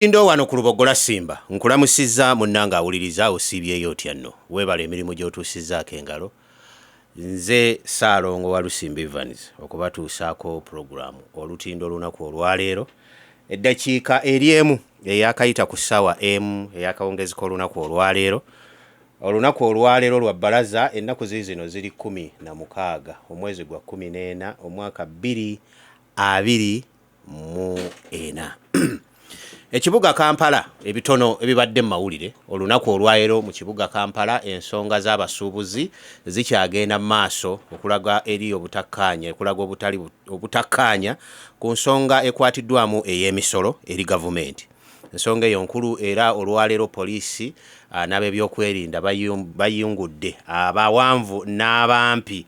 Ndo wano ku Lubogola Simba nkulamusizza munnange awuliriza. Osiibyeyo otya nno? Weebale emirimu gy'otuusizzaako engalo. Nze Ssaalongo Walusimbi Evans okubatuusaako pulogulaamu Olutindo olunaku olwaleero. Eddakiika eri emu eyakayita ku ssaawa emu ey'akawungeezi k'olunaku olwaleero. Olunaku olwaleero lwa bbalaza, ennaku ziizino ziri 16 omwezi gwa 14 omwaka 2024. Ekibuga Kampala, ebitono ebibadde mu mawulire olunaku olwaleero mu kibuga Kampala, ensonga z'abasuubuzi zikyagenda mu maaso okulaga eri obutakkaanya, okulaga obutali obutakkaanya ku nsonga ekwatiddwamu ey'emisolo eri gavumenti. Ensonga eyo nkulu, era olwaleero poliisi n'ab'ebyokwerinda bayungudde abawanvu n'abampi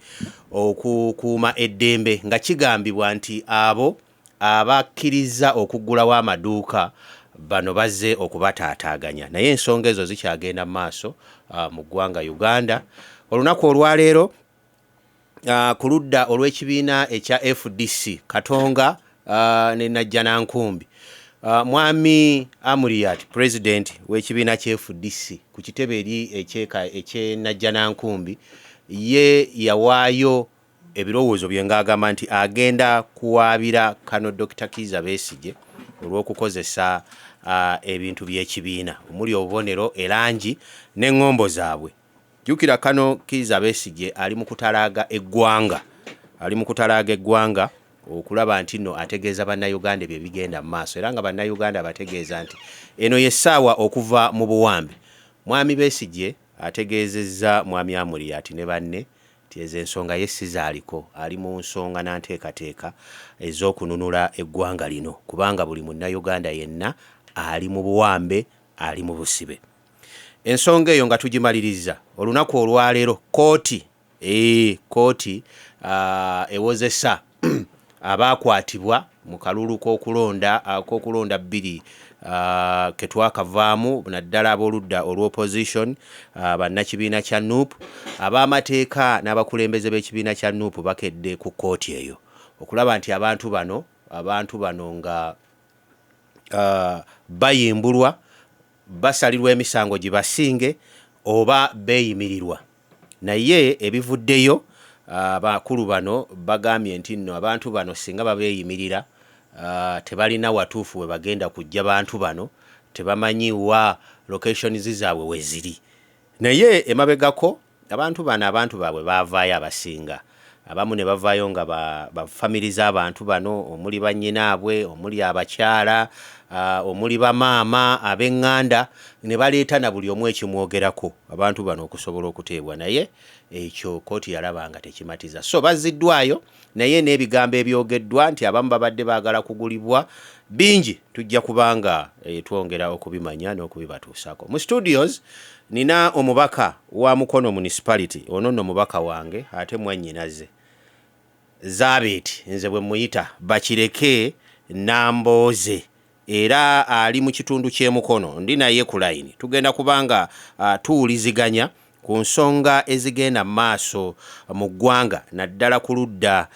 okukuuma eddembe, nga kigambibwa nti abo abakkiriza okuggulawo amaduuka bano bazze okubataataaganya. Naye ensonga ezo zikyagenda mu maaso mu ggwanga Uganda. Olunaku olwaleero ku ludda olw'ekibiina ekya FDC, Katonga ne Najjanankumbi, Mwami Amuriat, president w'ekibiina kya FDC ku kitebe eri eky'e Najjanankumbi, ye yawaayo ebirowoozo bye ng'agamba nti agenda kuwaabira kano Dr. Kiiza Besigye olw'okukozesa ebintu by'ekibiina omuli obubonero, erangi n'eŋŋombo zaabwe. Jjukira kano Kiiza Besigye ali mu kutalaaga eggwanga, ali mu kutalaaga eggwanga okulaba nti nno ategeeza Bannayuganda ebyo ebigenda mu maaso, era nga Bannayuganda abategeeza nti eno y'essaawa okuva mu buwambe. Mwami Besigye ategeezezza Mwami Amuriat ne banne nti ezo ensonga ye si zaaliko, ali mu nsonga na nteekateeka ez'okununula eggwanga lino, kubanga buli Munnayuganda yenna ali mu buwambe, ali mu busibe. Ensonga eyo nga tugimaliriza, olunaku olwaleero kkooti, kkooti ewozesa abaakwatibwa mu kalulu k'okulonda bbiri ke twakavaamu, naddala ab'oludda olw'opposition, bannakibiina kya NUP. Ab'amateeka n'abakulembeze b'ekibiina kya NUP bakedde ku kkooti eyo okulaba nti abantu bano nga bayimbulwa, basalirwa emisango gibasinge oba beeyimirirwa. Naye ebivuddeyo, abakulu bano bagambye nti nno abantu bano singa babeeyimirira, tebalina watuufu we bagenda kujja. Bantu bano tebamanyi wa locations zaabwe we ziri. Naye emabegako abantu bano, abantu baabwe baavaayo abasinga, abamu ne bavaayo nga bafamily z'abantu bano, omuli bannyinaabwe, omuli abakyala, omuli bamaama, ab'eŋŋanda, ne baleeta na buli omu ekimwogerako abantu bano okusobola okuteebwa. Naye ekyo kkooti yalaba nga tekimatiza, so bazziddwayo. Naye n'ebigambo ebyogeddwa nti abamu babadde baagala kugulibwa bingi, tujja kubanga twongera okubimanya n'okubibatuusaako. Mu studios nina omubaka wa Mukono Municipality. Ono nno mubaka wange ate mwannyinaze Zabeeti, nze bwe muyita Bakireke Nambooze, era ali mu kitundu ky'e Mukono. Ndi naye ku layini, tugenda kubanga tuwuliziganya ku nsonga ezigenda mu maaso mu ggwanga, naddala ku ludda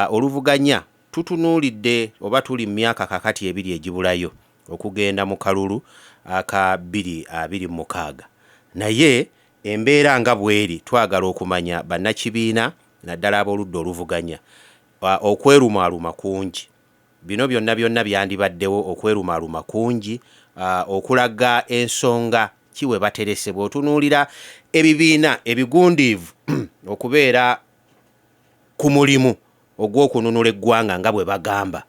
oluvuganya. Tutunuulidde oba tuli mu myaka kakati 2 egibulayo okugenda mu kalulu aka 2026, naye embeera nga bw'eri, twagala okumanya bannakibiina, naddala ab'oludda oluvuganya, okwerumaaluma kungi. Bino byonna byonna byandibaddewo okwerumaaluma kungi okulaga ensonga ki we baterese. Bw'otunuulira ebibiina ebigundiivu okubeera ku mulimu ogw'okununula eggwanga nga bwe bagamba,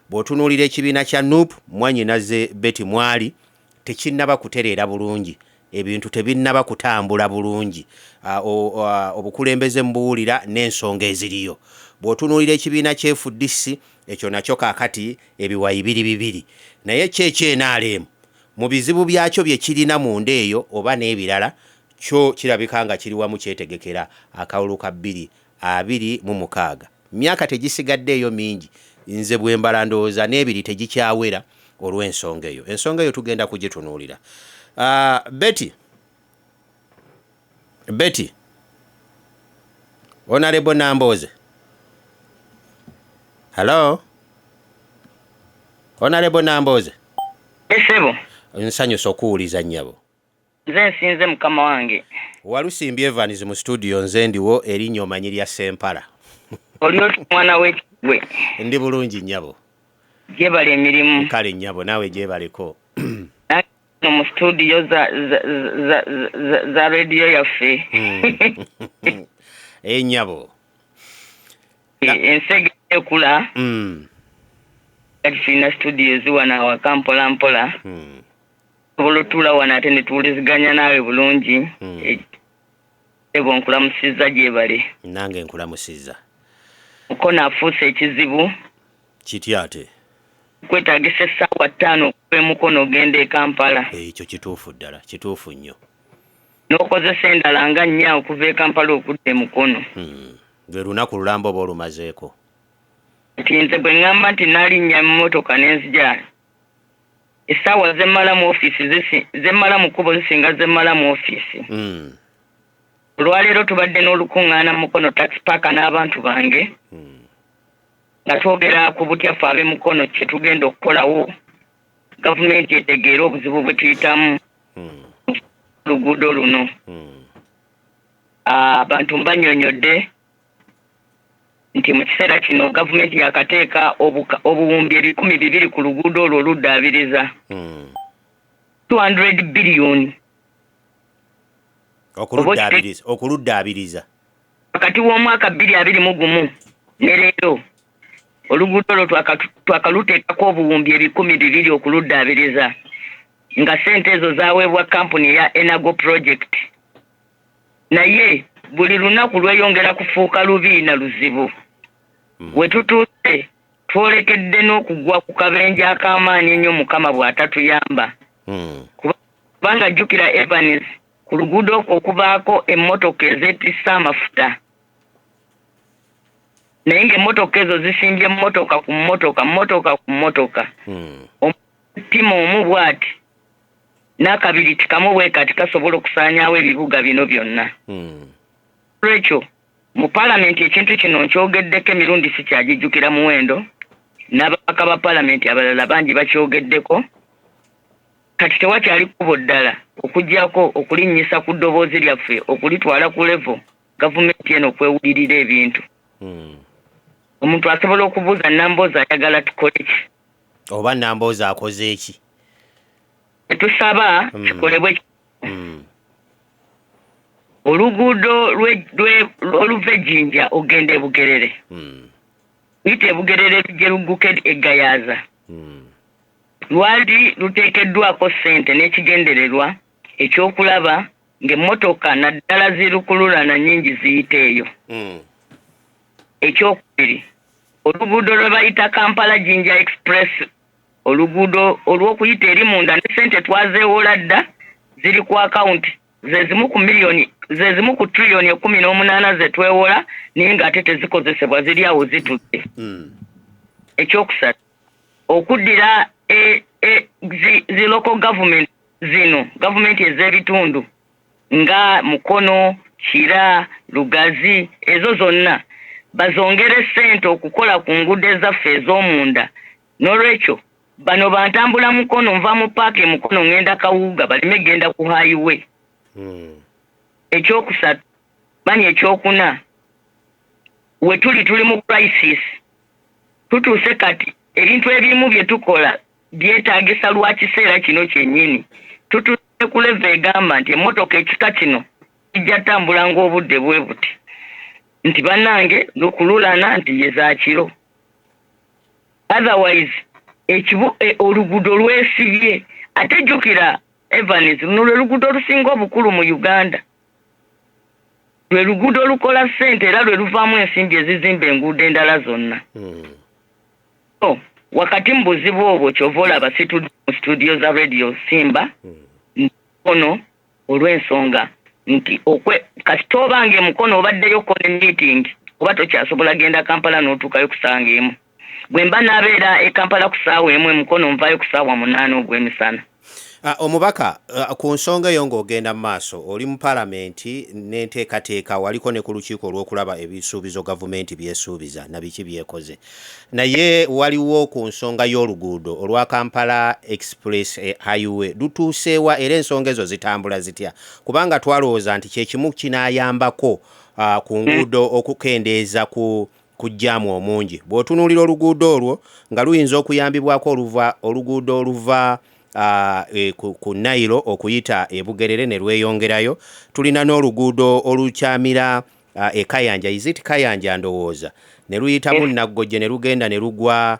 bw'otunuulira ekibiina kya NUP, mwannyinaze Betty Mwali, tekinnaba kutereera bulungi, ebintu tebinnaba kutambula bulungi, obukulembeze mubuwulira n'ensonga eziriyo. Bw'otunuulira ekibiina kya FDC, ekyo nakyo kaakati ebiwayi biri bibiri, naye kyo ekye NRM mu bizibu byakyo bye kirina munda eyo oba n'ebirala, kyo kirabika nga kiri wamu, kyetegekera akalulu ka 2026. Myaka tegisigaddeeyo mingi, nze bwe mbala ndowooza n'ebiri tegikyawera. Olw'ensonga eyo, ensonga eyo tugenda kugitunuulira. Betty, Betty, Honorable Nambooze, hello, Honorable Nambooze. Esebo. Nsanyusa okuwuliza nnyabo. Nze nsinze mukama wange. Walusimbi Evans mu studio, nze ndiwo, erinnya omanyi lya Sempala. Oli oti mwana w'ekigwe? Ndi bulungi nnyabo. Gyebale emirimu. Kale nnyabo, naawe gyebaleko. Nange mu studio za radio yaffe. Ennyabo. Ensi egenda ekula. Kati tulina studio ziwano awaka mpola mpola. Tusobola otuula wano ate ne tuwuliziganya naawe bulungi. Ebo nkulamusizza, gyebale. Nange nkulamusizza. Mukono afuuse ekizibu. Kitya ate? Kwetaagisa essaawa 5 okuva e Mukono ogenda e Kampala. Ekyo kituufu ddala, kituufu nnyo. N'okozesa endala nga 4 okuva e Kampala okudda e Mukono. Lwe lunaku lulamba oba olumazeeko. Nti nze bwe ŋŋamba nti naalinnya mmotoka ne nzija, essaawa ze mmala mu ofiisi ze mmala mu kkubo zisinga ze mmala mu ofiisi. Olwaleero tubadde n'olukuŋŋaana Mukono Taxi Park n'abantu bange nga twogera ku butya ffe ab'e Mukono kye tugenda okukolawo gavumenti etegeere obuzibu bwe tuyitamu oluguudo luno. Abantu mbannyonnyodde nti mu kiseera kino gavumenti yakateeka obuwumbi 2,000 ku luguudo olwo oluddaabiriza. 200 biliyoni. Okuluddaabiriza, okuluddaabiriza. Wakati w'omwaka 2021 ne leero oluguudo olwo twakaluteekako obuwumbi 2,000 okuluddaabiriza, nga ssente ezo zaaweebwa kampuni eya Enago Project. Naye buli lunaku lweyongera kufuuka lubi na luzibu. We tutuuse twolekedde n'okugwa ku kabenje ak'amaanyi ennyo Mukama bw'atatuyamba. Kubanga jjukira Evans, ku luguudo okwo okubaako emmotoka ezeetisse amafuta, naye ng'emmotoka ezo zisimbye mmotoka ku mmotoka, mmotoka ku mmotoka. Omutima omu bw'ati n'akabiriti kamu bwe kati kasobola okusaanyaawo ebibuga bino byonna. Olwekyo mu paalamenti ekintu kino nkyogeddeko emirundi sikyagijjukira muwendo, n'ababaka ba paalamenti abalala bangi bakyogeddeko. Kati tewakyali kkubo ddala okuggyako okulinnyisa ku ddoboozi lyaffe okulitwala ku level gavumenti eno okwewulirira ebintu. Omuntu asobola okubuuza Nambooze ayagala tukole ki? Oba Nambooze akoze ki? Tusaba kikolebwe. Oluguudo oluva e Jinja ogenda e Bugerere. Luyita e Bugerere lujje lugguke e Gayaza. Lwali luteekeddwako ssente n'ekigendererwa ekyokulaba ng'emmotoka naddala zirukululana nnyingi ziyita eyo. Ekyokubiri, oluguudo lwe bayita Kampala Jinja Express, oluguudo olw'okuyita eri munda ne ssente twazeewola dda ziri ku akawunti ze zimu ku miliyoni ze zimu ku triliyoni 18 ze twewola, naye ng'ate tezikozesebwa, ziri awo zitudde. Ekyokusatu, okuddira zi local government zino, gavumenti ez'ebitundu nga Mukono, Kira, Lugazi, ezo zonna bazongere ssente okukola ku nguudo ezaffe ez'omunda. N'olwekyo bano bantambula Mukono, nva mu paaka e Mukono ŋŋenda Kawuuga, baleme genda ku highway. Ekyokusatu mani ekyokuna, we tuli tuli mu crisis, tutuuse kati ebintu ebimu bye tukola byetaagisa lwa kiseera kino kyennyini. Tutuuse ku level egamba nti emmotoka ekika kino kijja ttambula ng'obudde bwe buti, nti bannange lukululana nti ye za kiro, otherwise oluguudo lwesibye. Ate jjukira Evans, luno lwe luguudo olusinga obukulu mu Uganda, lwe luguudo olukola ssente era lwe luvaamu ensimbi ezizimba enguudo endala zonna. So wakati mu buzibu obwo kyova olaba situdde mu studio za Radio Simba Mukono, olw'ensonga nti kasita obanga emukono obaddeyo ne meeting oba tokyasobola genda Kampala n'otuukayo ku ssaawa 1. Bwe mba naabeera e Kampala ku ssaawa 1, emukono nvaayo ku ssaawa 8 ogw'emisana. Omubaka, ku nsonga eyo ng'ogenda mu maaso, oli mu Palamenti n'enteekateeka, waliko ne ku lukiiko olw'okulaba ebisuubizo gavumenti by'esuubiza na biki by'ekoze. Naye waliwo ku nsonga y'oluguudo olwa Kampala Express Highway, lutuuse wa era ensonga ezo zitambula zitya? Kubanga twalowooza nti kye kimu kinaayambako ku nguudo okukendeeza ku ku jjaamu omungi. Bw'otunuulira oluguudo olwo nga luyinza okuyambibwako oluva oluguudo oluva ku Nile okuyita e Bugerere ne lweyongerayo. Tulina n'oluguudo olukyamira e Kayanja, is it Kayanja ndowooza, ne luyitamu Naggojje ne lugenda ne lugwa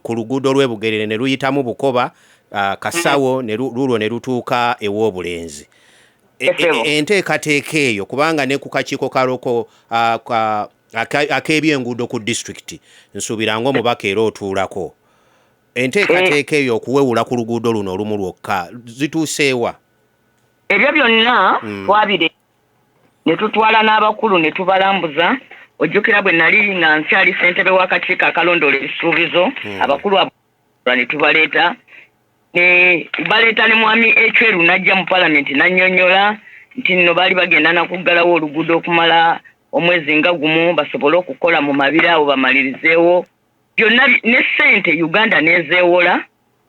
ku luguudo lw'e Bugerere ne luyitamu Bukoba, Kasawo ne lulwo ne lutuuka ew'Obulenzi. Enteekateeka eyo kubanga ne ku kakiiko ka loko ak'ebyenguudo ku disitulikiti nsuubira ng'omubaka era otuulako. Enteekateeka eyo okuwewula ku luguudo luno olumu lwokka zituuseewa? Ebyo byonna twabire ne tutwala n'abakulu ne tubalambuza. Ojjukira bwe nali nga nkyali ssentebe w'akakiiko akalondoola ebisuubizo, abakulu abo ne tubaleeta, ne baleeta ne mwami Ecweru n'ajja mu Palamenti n'annyonnyola nti nno baali bagenda na kuggalawo oluguudo okumala omwezi nga gumu basobole okukola mu mabira awo bamalirizeewo byonna ne ssente Uganda n'ezeewola.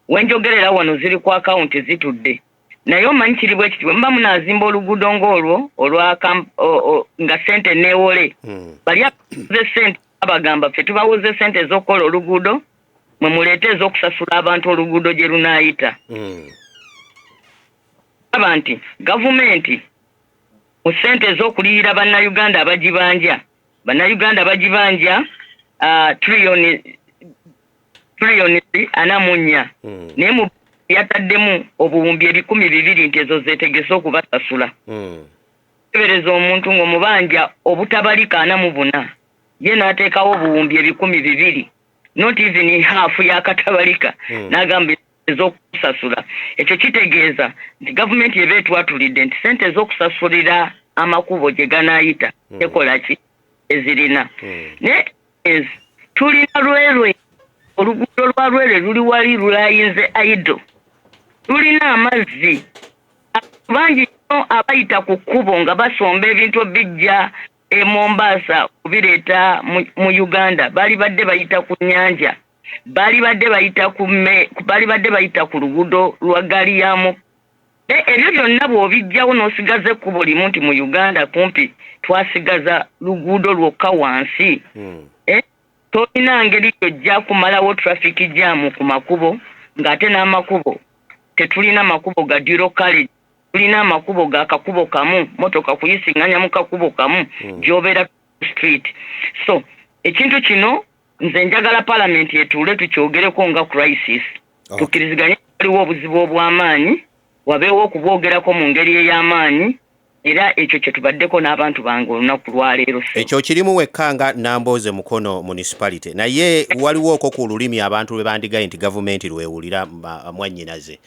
Wenjogerera wano ziri ku akawunti zitudde. Naye omanyi kiri bwe kiti, bwe muba munaazimba oluguudo ng'olwo olwa nga ssente neewole, bali abawoze ssente babagamba ffe tubawoze ssente ez'okukola oluguudo, mwe muleete ez'okusasula abantu oluguudo gye lunaayita. Aba nti gavumenti mu ssente ez'okuliyira Bannayuganda abagibanja, Bannayuganda bagibanja 44 trillion. Naye mu yataddemu 200,000 nti ezo zeetegese okubasasula. Tebereza omuntu ng'omubanja obutabalika 44, ye n'ateekawo 200,000, not even half y'akatabalika, n'agamba ez'okusasula. Ekyo kitegeeza nti gavumenti eba etwatulidde nti sente ez'okusasulira amakubo gye ganaayita tekola ki ezirina. Naye tulina Lwerwe, oluguudo lwa Lwerwe luli wali lulayinze aido, lulina amazzi bangi nnyo abayita ku kkubo nga basomba ebintu bijja e Mombasa okubireeta mu Uganda. Baali badde bayita ku nnyanja, baali badde bayita ku baali badde bayita ku luguudo lwa ggaali ya mukka. Ebyo byonna bw'obijjawo n'osigaza ekkubo limu nti mu Uganda kumpi twasigaza luguudo lwokka wansi, tolina ngeri yojja kumalawo traffic jam ku makubo, ng'ate n'amakubo tetulina makubo ga dual carriage, tulina amakubo ga kakubo kamu, motoka kuyisiŋŋanya mu kakubo kamu gy'obeera street. So ekintu kino nze njagala Palamenti etuule tukyogereko nga crisis, tukkiriziganye waliwo obuzibu obw'amaanyi, wabeewo okubwogerako mu ngeri ey'amaanyi. Era ekyo kye tubaddeko n'abantu bange olunaku lwaleero. Ekyo kirimu wekka nga Nambooze Mukono Municipality, naye waliwo okwo ku lulimi abantu lwe bandigaye nti gavumenti lwewulira mwannyinaze.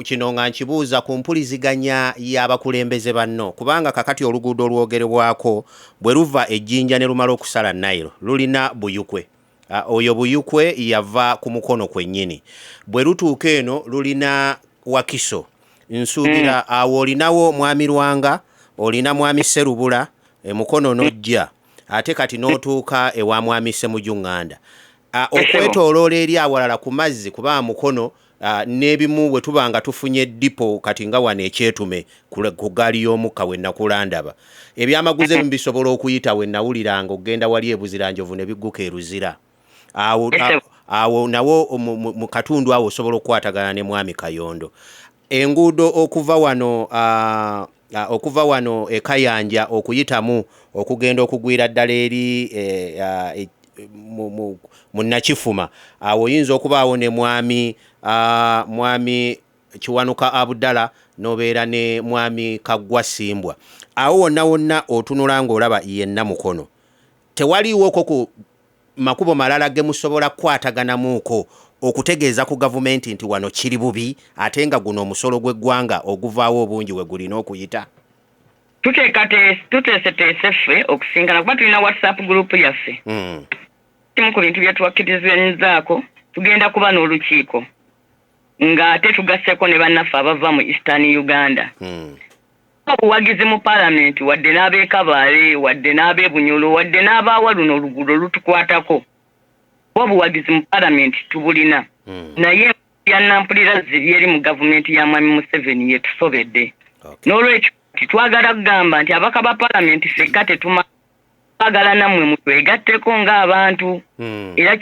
Kino nga nkibuuza ku mpuliziganya y'abakulembeze banno, kubanga kakati oluguudo olwogerebwako bwe luva Ejjinja ne lumala okusala Nile lulina Buyukwe. Oyo Buyukwe yava ku Mukono kwennyini. Bwe lutuuka eno lulina Wakiso, nsuubira awo olinawo Mwami Lwanga, olina Mwami Serubula emukono n'ojja ate kati n'otuuka ewa Mwami Semuju Ŋŋanda okwetooloola eri awalala ku mazzi, kuba Mukono n'ebimu bwe tuba nga tufunye depot kati nga wano ekyetume ku ggaali y'omukka we nakula ndaba ebyamaguzi ebimu bisobola okuyita we nawuliranga okugenda wali ebuziranjovu ne bigguka e Luzira awo. Awo nawo mu katundu awo osobola okukwatagana ne Mwami Kayondo. Enguudo okuva wano e Kayanja okuyitamu okugenda okugwira ddala eri mu Nakifuma, awo oyinza okubaawo ne Mwami Kiwanuka Abudala, n'obeera ne Mwami Kaggwa Simbwa. Awo wonna wonna otunula ng'olaba yenna Mukono tewaliiwoko ku makubo malala ge musobola kukwataganamuuko okutegeeza ku gavumenti nti wano kiri bubi, ate nga guno omusolo gw'eggwanga oguvaawo obungi we gulina okuyita? Tuteeseteese ffe okusinkana kuba tulina WhatsApp group yaffe. Kimu ku bintu bye twakkirizganyizaako, tugenda kuba n'olukiiko. Ng'ate tugasseko ne bannaffe abava mu Eastern Uganda. Obuwagizi mu Paalamenti, wadde n'ab'e Kabale, wadde n'ab'e Bunyoro, wadde n'abaawa, luno oluguudo lutukwatako. Obuwagizi mu Paalamenti tubulina, naye ya nampulira ziri eri mu gavumenti ya Mwami Museveni yetusobedde. N'olwekyo twagala kugamba nti ababaka ba Paalamenti ffekka tetuma, twagala nammwe mutwegatteko ng'abantu. Era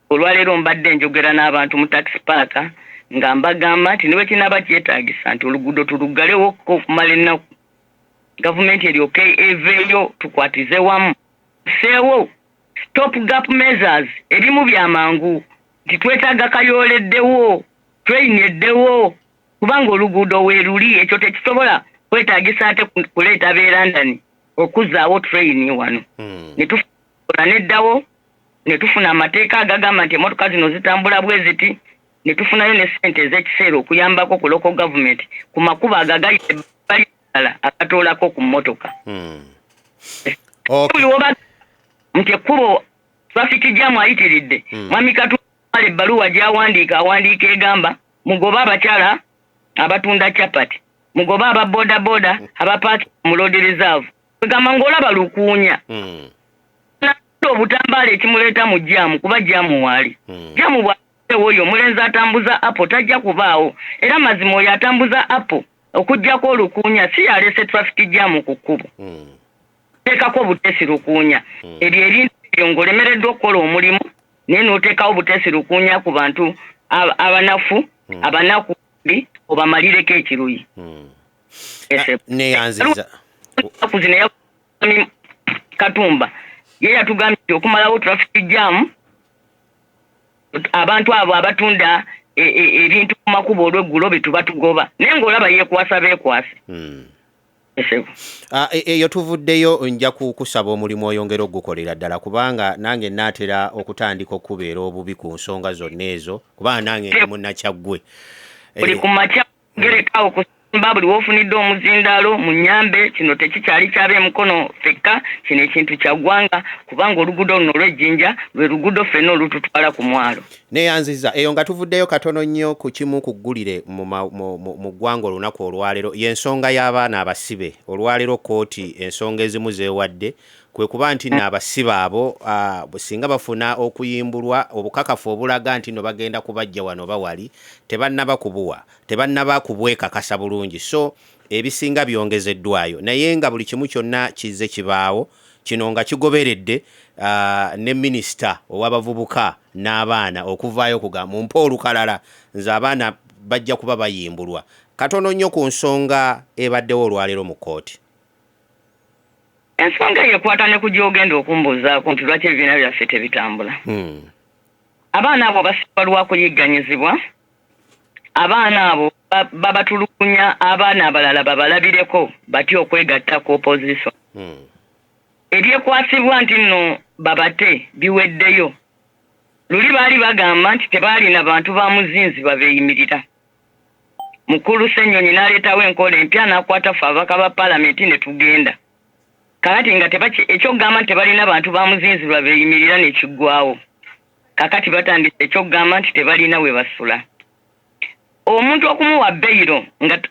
olwaleero mbadde njogera n'abantu mu taxi park nga mbagamba nti ne bwe kinaaba kyetaagisa nti oluguudo tuluggalewo okumala ennaku, gavumenti eryoke eveeyo, tukwatize wamu seewo stop gap measures. Ebimu byamangu nti twetaaga kayooleddewo, train eddewo, kubanga oluguudo weeruli. Ekyo tekisobola kwetaagisa ate kuleeta b'e London okuzzaawo train wano. Ne tufuna neddawo, ne tufuna amateeka agagamba nti emmotoka zino zitambula bwe ziti, ne tufunayo ne ssente ez'ekiseera okuyambako ku local government ku makubo agagayita ebbali ddala agatoolako ku mmotoka. Buli woba nti ekkubo traffic jam ayitiridde, Mwami Katumba ebbaluwa gy'awandiika, awandiika egamba mugobe abakyala abatunda chapati, mugobe aba boda boda abapaaki mu road reserve. Egamba ng'olaba lukuunya obutambaala ekimuleeta mu jam, kuba jam waali. Jam bwaewo, oyo omulenzi atambuza apo tajja kubaawo. Era mazima oyo atambuza apo okugjako olukuunya si yaleese traffic jam ku kkubo. Teekako obuteesi lukuunya. Ebyo ebintu ebyo ng'olemereddwa okukola omulimu, naye n'oteekawo obuteesi lukuunya ku bantu abanafu, abanaku obamalireko ekiruyi. Neyanziza. Ennaku zino Katumba ye yatugambye nti okumalawo traffic jam, abantu abo abatunda ebintu ku makubo olweggulo be tuba tugoba, naye ng'olaba yeekwasa beekwase. Esebo. Eyo tuvuddeyo, nja kukusaba omulimu oyongera ogukolera ddala, kubanga nange naatera okutandika okubeera obubi ku nsonga zonna ezo, kubanga nange ndi munnakyaggwe. Buli ku makya gerekawo kusimba, buli woofunidde omuzindaalo mu nnyambe. Kino tekikyali kyab'emukono ffekka, kino ekintu kya ggwanga, kubanga oluguudo luno olw'Ejjinja lwe luguudo ffenna olututwala ku mwalo. Neyanziza. Eyo nga tuvuddeyo, katono nnyo ku kimu ku ggulire mu ggwanga olunaku olwaleero, y'ensonga y'abaana abasibe. Olwaleero kkooti ensonga ezimu zeewadde kwe kuba nti nno abasibe abo singa bafuna okuyimbulwa, obukakafu obulaga nti nno bagenda kubajja wano bawali tebannaba kubuwa, tebannaba kubwekakasa bulungi, so ebisinga byongezeddwayo. Naye nga buli kimu kyonna kizze kibaawo, kino nga kigoberedde ne minisita ow'abavubuka n'abaana okuvaayo okugamba mumpe olukalala, nze abaana bajja kuba bayimbulwa. Katono nnyo ku nsonga ebaddewo olwaleero mu kkooti. Ensonga eyo ekwata ne ku gy'ogenda okumbuuzaako nti lwaki ebibiina byaffe tebitambula. Abaana abo basibwa lwa kuyigganyizibwa. Abaana abo babatulugunya, abaana abalala babalabireko batya okwegatta ku opposition. Ebyekwasibwa nti nno babate biweddeyo. Luli baali bagamba nti tebaalina bantu ba muzinzi babeeyimirira. Mukulu Ssennyonyi n'aleetawo enkola empya, n'akwata ffe ababaka ba Paalamenti ne tugenda. Kakati nga ekyokugamba nti tebalina bantu ba muzinzi babeeyimirira ne kiggwawo, kakati batandise ekyokugamba nti tebalina we basula. Omuntu okumuwa bail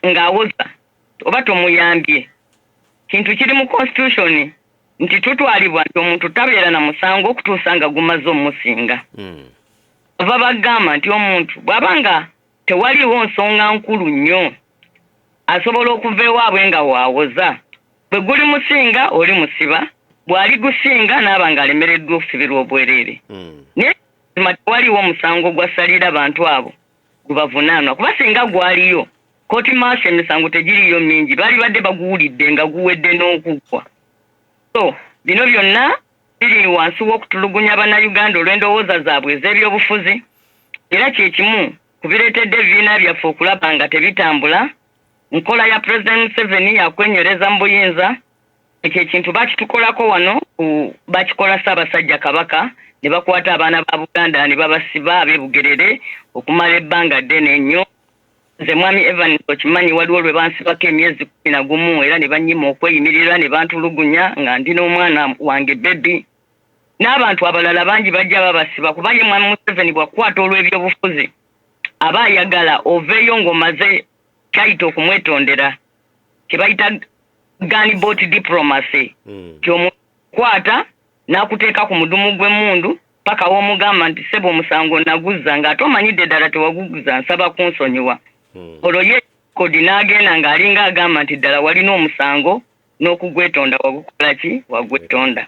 ng'awoza oba tomuyambye, kintu kiri mu constitution nti tutwalibwa nti omuntu tabeera na musango okutuusa nga gumaze omusinga. Bava bagamba nti omuntu bw'aba nga tewaliwo nsonga nkulu nnyo, asobola okuva ewaabwe nga waawoza, bwe guli musinga oli musiba, bw'ali gusinga n'aba ng'alemereddwa okusibirwa obwereere. Naye mazima tewaliwo musango gwasalira bantu abo gubavunaanwa, kuba singa gwaliyo kooti maaso emisango tegiriyo mingi, baali badde baguwulidde nga guwedde n'okuggwa. So bino byonna biri wansi w'okutulugunya Bannayuganda olw'endowooza zaabwe ez'ebyobufuzi, era kyekimu ku bireetedde ebibiina byaffe okulaba nga tebitambula. Nkola ya President Museveni yakwenywereza mu buyinza. Ekyo ekintu bakitukolako wano, bakikola Ssaabasajja Kabaka, ne bakwata abaana ba Buganda ne babasiba ab'ebugerere okumala ebbanga ddene nnyo. Nze Mwami Evans okimanyi, waliwo lwe bansibako emyezi 11 era ne bannyima okweyimirira ne bantulugunya nga ndi n'omwana wange baby, n'abantu abalala bangi bajja babasiba, kuba ye Mwami Museveni bw'akukwata olw'ebyobufuzi. Aba ayagala oveeyo ng'omaze kyayita okumwetondera, kye bayita gunboat diplomacy. Kyomukwata n'akuteeka ku mudumu gw'emmundu paka w'omugamba nti, "Ssebo, omusango naguzza," ng'ate omanyidde ddala tewaguguza, "nsaba kunsonyiwa." Olwo ye kodi n'agenda ng'alinga agamba nti ddala walina omusango n'okugwetonda wagukola ki, wagwetonda.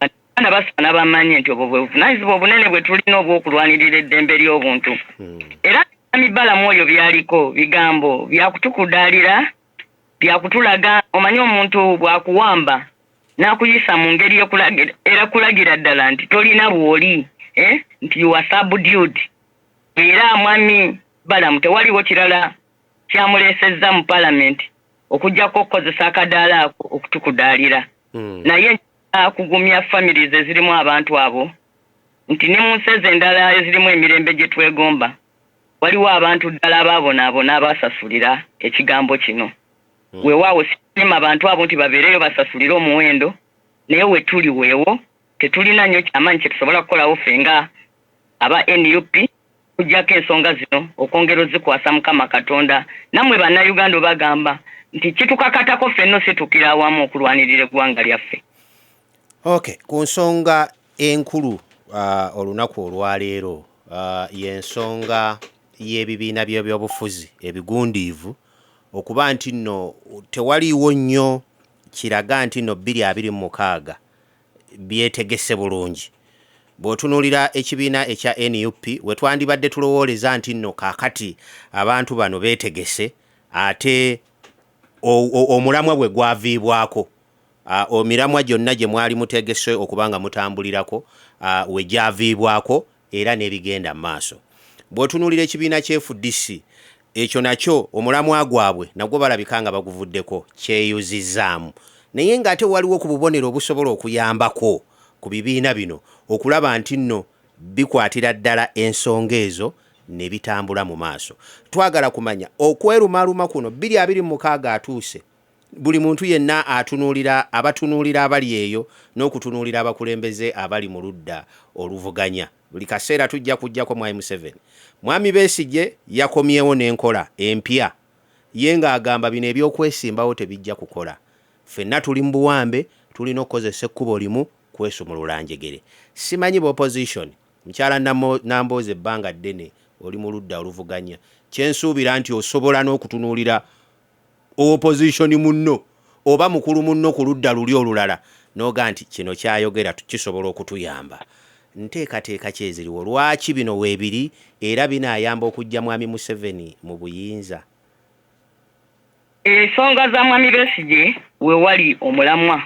Abaana basaana bamanye nti obwo bwe buvunaanyizibwa obunene bwe tulina obw'okulwanirira eddembe ly'obuntu. Era mibalamu oyo byaliko bigambo byakutukudaalira, byakutulaga. Omanyi omuntu bw'akuwamba n'akuyisa mu ngeri era kulagira ddala nti tolina bw'oli, eh? Nti you are subdued. Era mwami Balamu tewaliwo kirala kyamuleesezza mu palamenti okuggyako okukozesa akadaala ako okutukudaalira. Naye kugumya families ezirimu abantu abo nti ne mu nsi ezo endala ezirimu emirembe gye twegomba, waliwo abantu ddala abaabonaabona abasasulira ekigambo kino. Weewaawo sima abantu abo nti babeereyo basasulire omuwendo, naye we tuli weewo tetulina nnyo kyamaanyi kye tusobola kukolawo ffe nga aba NUP, kujjako ensonga zino okwongera ozikwasa Mukama Katonda. Nammwe Bannayuganda obagamba nti kitukakatako ffenna ositukira awamu okulwanirira eggwanga lyaffe. Okay, ku nsonga enkulu olunaku olwaleero, y'ensonga y'ebibiina by'ebyobufuzi ebigundiivu, okuba nti nno tewaliiwo nnyo kiraga nti nno 2026 byetegese bulungi. Bw'otunuulira ekibiina ekya NUP, we twandibadde tulowooleza nti nno kaakati abantu bano beetegese, ate omulamwa bwe gwaviibwako, emiramwa gyonna gye mwali mutegese okuba nga mutambulirako, we gyaviibwako era n'ebigenda mu maaso. Bw'otunuulira ekibiina kya FDC, ekyo nakyo omulamwa gwabwe nagwo balabika nga baguvuddeko, kyeyuzizaamu, naye ng'ate waliwo ku bubonero obusobola okuyambako ku bibiina bino okulaba nti nno bikwatira ddala ensonga ezo ne bitambula mu maaso. Twagala kumanya okwerumaaluma kuno 2026 atuuse, buli muntu yenna atunuulira, abatunuulira abali eyo n'okutunuulira abakulembeze abali mu ludda oluvuganya. Buli kaseera tujja kujjako mwami Museveni. Mwami Besigye yakomyewo n'enkola empya ye ng'agamba bino ebyokwesimbawo tebijja kukola, ffenna tuli mu buwambe, tulina okukozesa ekkubo limu kwesumulula njegere. Simanyi ba opposition, mukyala Nambooze, ebbanga ddene oli mu ludda oluvuganya, kyensuubira nti osobola n'okutunuulira opposition munno oba mukulu munno ku ludda luli olulala n'oga nti kino kyayogera kisobola okutuyamba. Nteekateeka ki eziriwo? Lwaki bino weebiri era binaayamba okuggya mwami Museveni mu buyinza? Ensonga za mwami Besigye we wali omulamwa.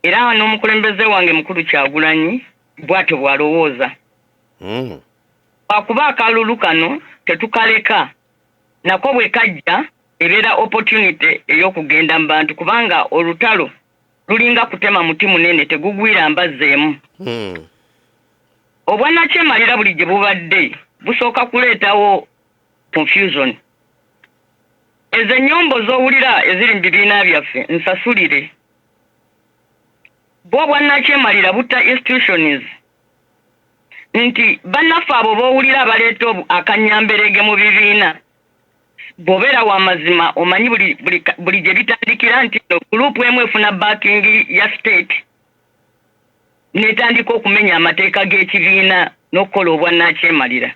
Era n'omukulembeze wange mukulu Kyagulanyi bw'atyo bw'alowooza. Lwakuba akalulu kano tetukaleka nako, bwe kajja ebeera opportunity ey'okugenda mu bantu, kubanga olutalo lulinga kutema muti munene, tegugwira mbazzi emu. Obwannakyemalira buli gye bubadde busooka kuleetawo confusion. Ezo ennyombo z'owulira eziri mu bibiina byaffe, nsasulire bwo obwannakyemalira butta institutions, nti bannaffe abo b'owulira abaleeta akanyamberege mu bibiina, bw'obeera wa mazima omanyi buli gye bitandikira nti no group emu efuna backing ya state n'etandika okumenya amateeka g'ekibiina n'okukola obwannakyemalira.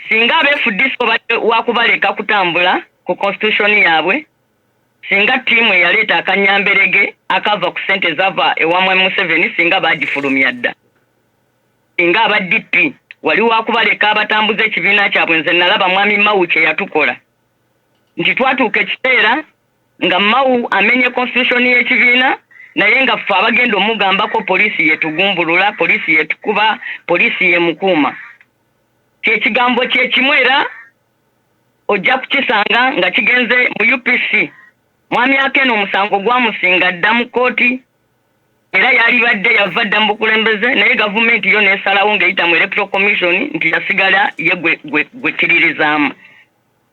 Singa aba FDC obadde wakubaleka kutambula ku constitution yaabwe, singa ttiimu eyaleeta akanyamberege akava ku ssente zava ewa mwami Museveni singa baagifulumya dda. Singa aba DP wali wakubaleka abatambuza ekibiina kyabwe, nze nalaba mwami Mao kye yatukola, nti twatuuka ekiseera nga Mao amenye constitution y'ekibiina, naye nga ffe abagenda omugambako poliisi yetugumbulula, poliisi yetukuba, poliisi yemukuuma. Kyekigambo kyekimu era ojja kukisanga nga kigenze mu UPC. Mwami Akena omusango gwamusinga dda mu kkooti, era yalibadde yava dda mu bukulembeze, naye gavumenti yo nesalawo ng'eyita mu Electoral Commission nti yasigala ye gwekkiririzaamu.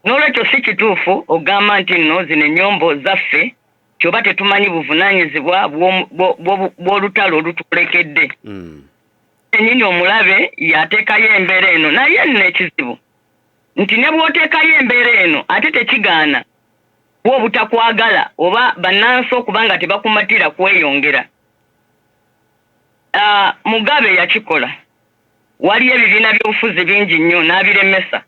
N'olwekyo si kituufu ogamba nti nno zino ennyombo zaffe kyoba tetumanyi buvunaanyizibwa bw'olutalo olutwolekedde. Yennyini omulabe yateekayo embeera eno. Naye nno ekizibu nti ne bw'oteekayo embeera eno, ate tekigaana bwe obutakwagala oba bannansi okuba nga tebakumatira kweyongera. Mugabe yakikola, waliyo ebibiina by'obufuzi bingi nnyo n'abiremesa,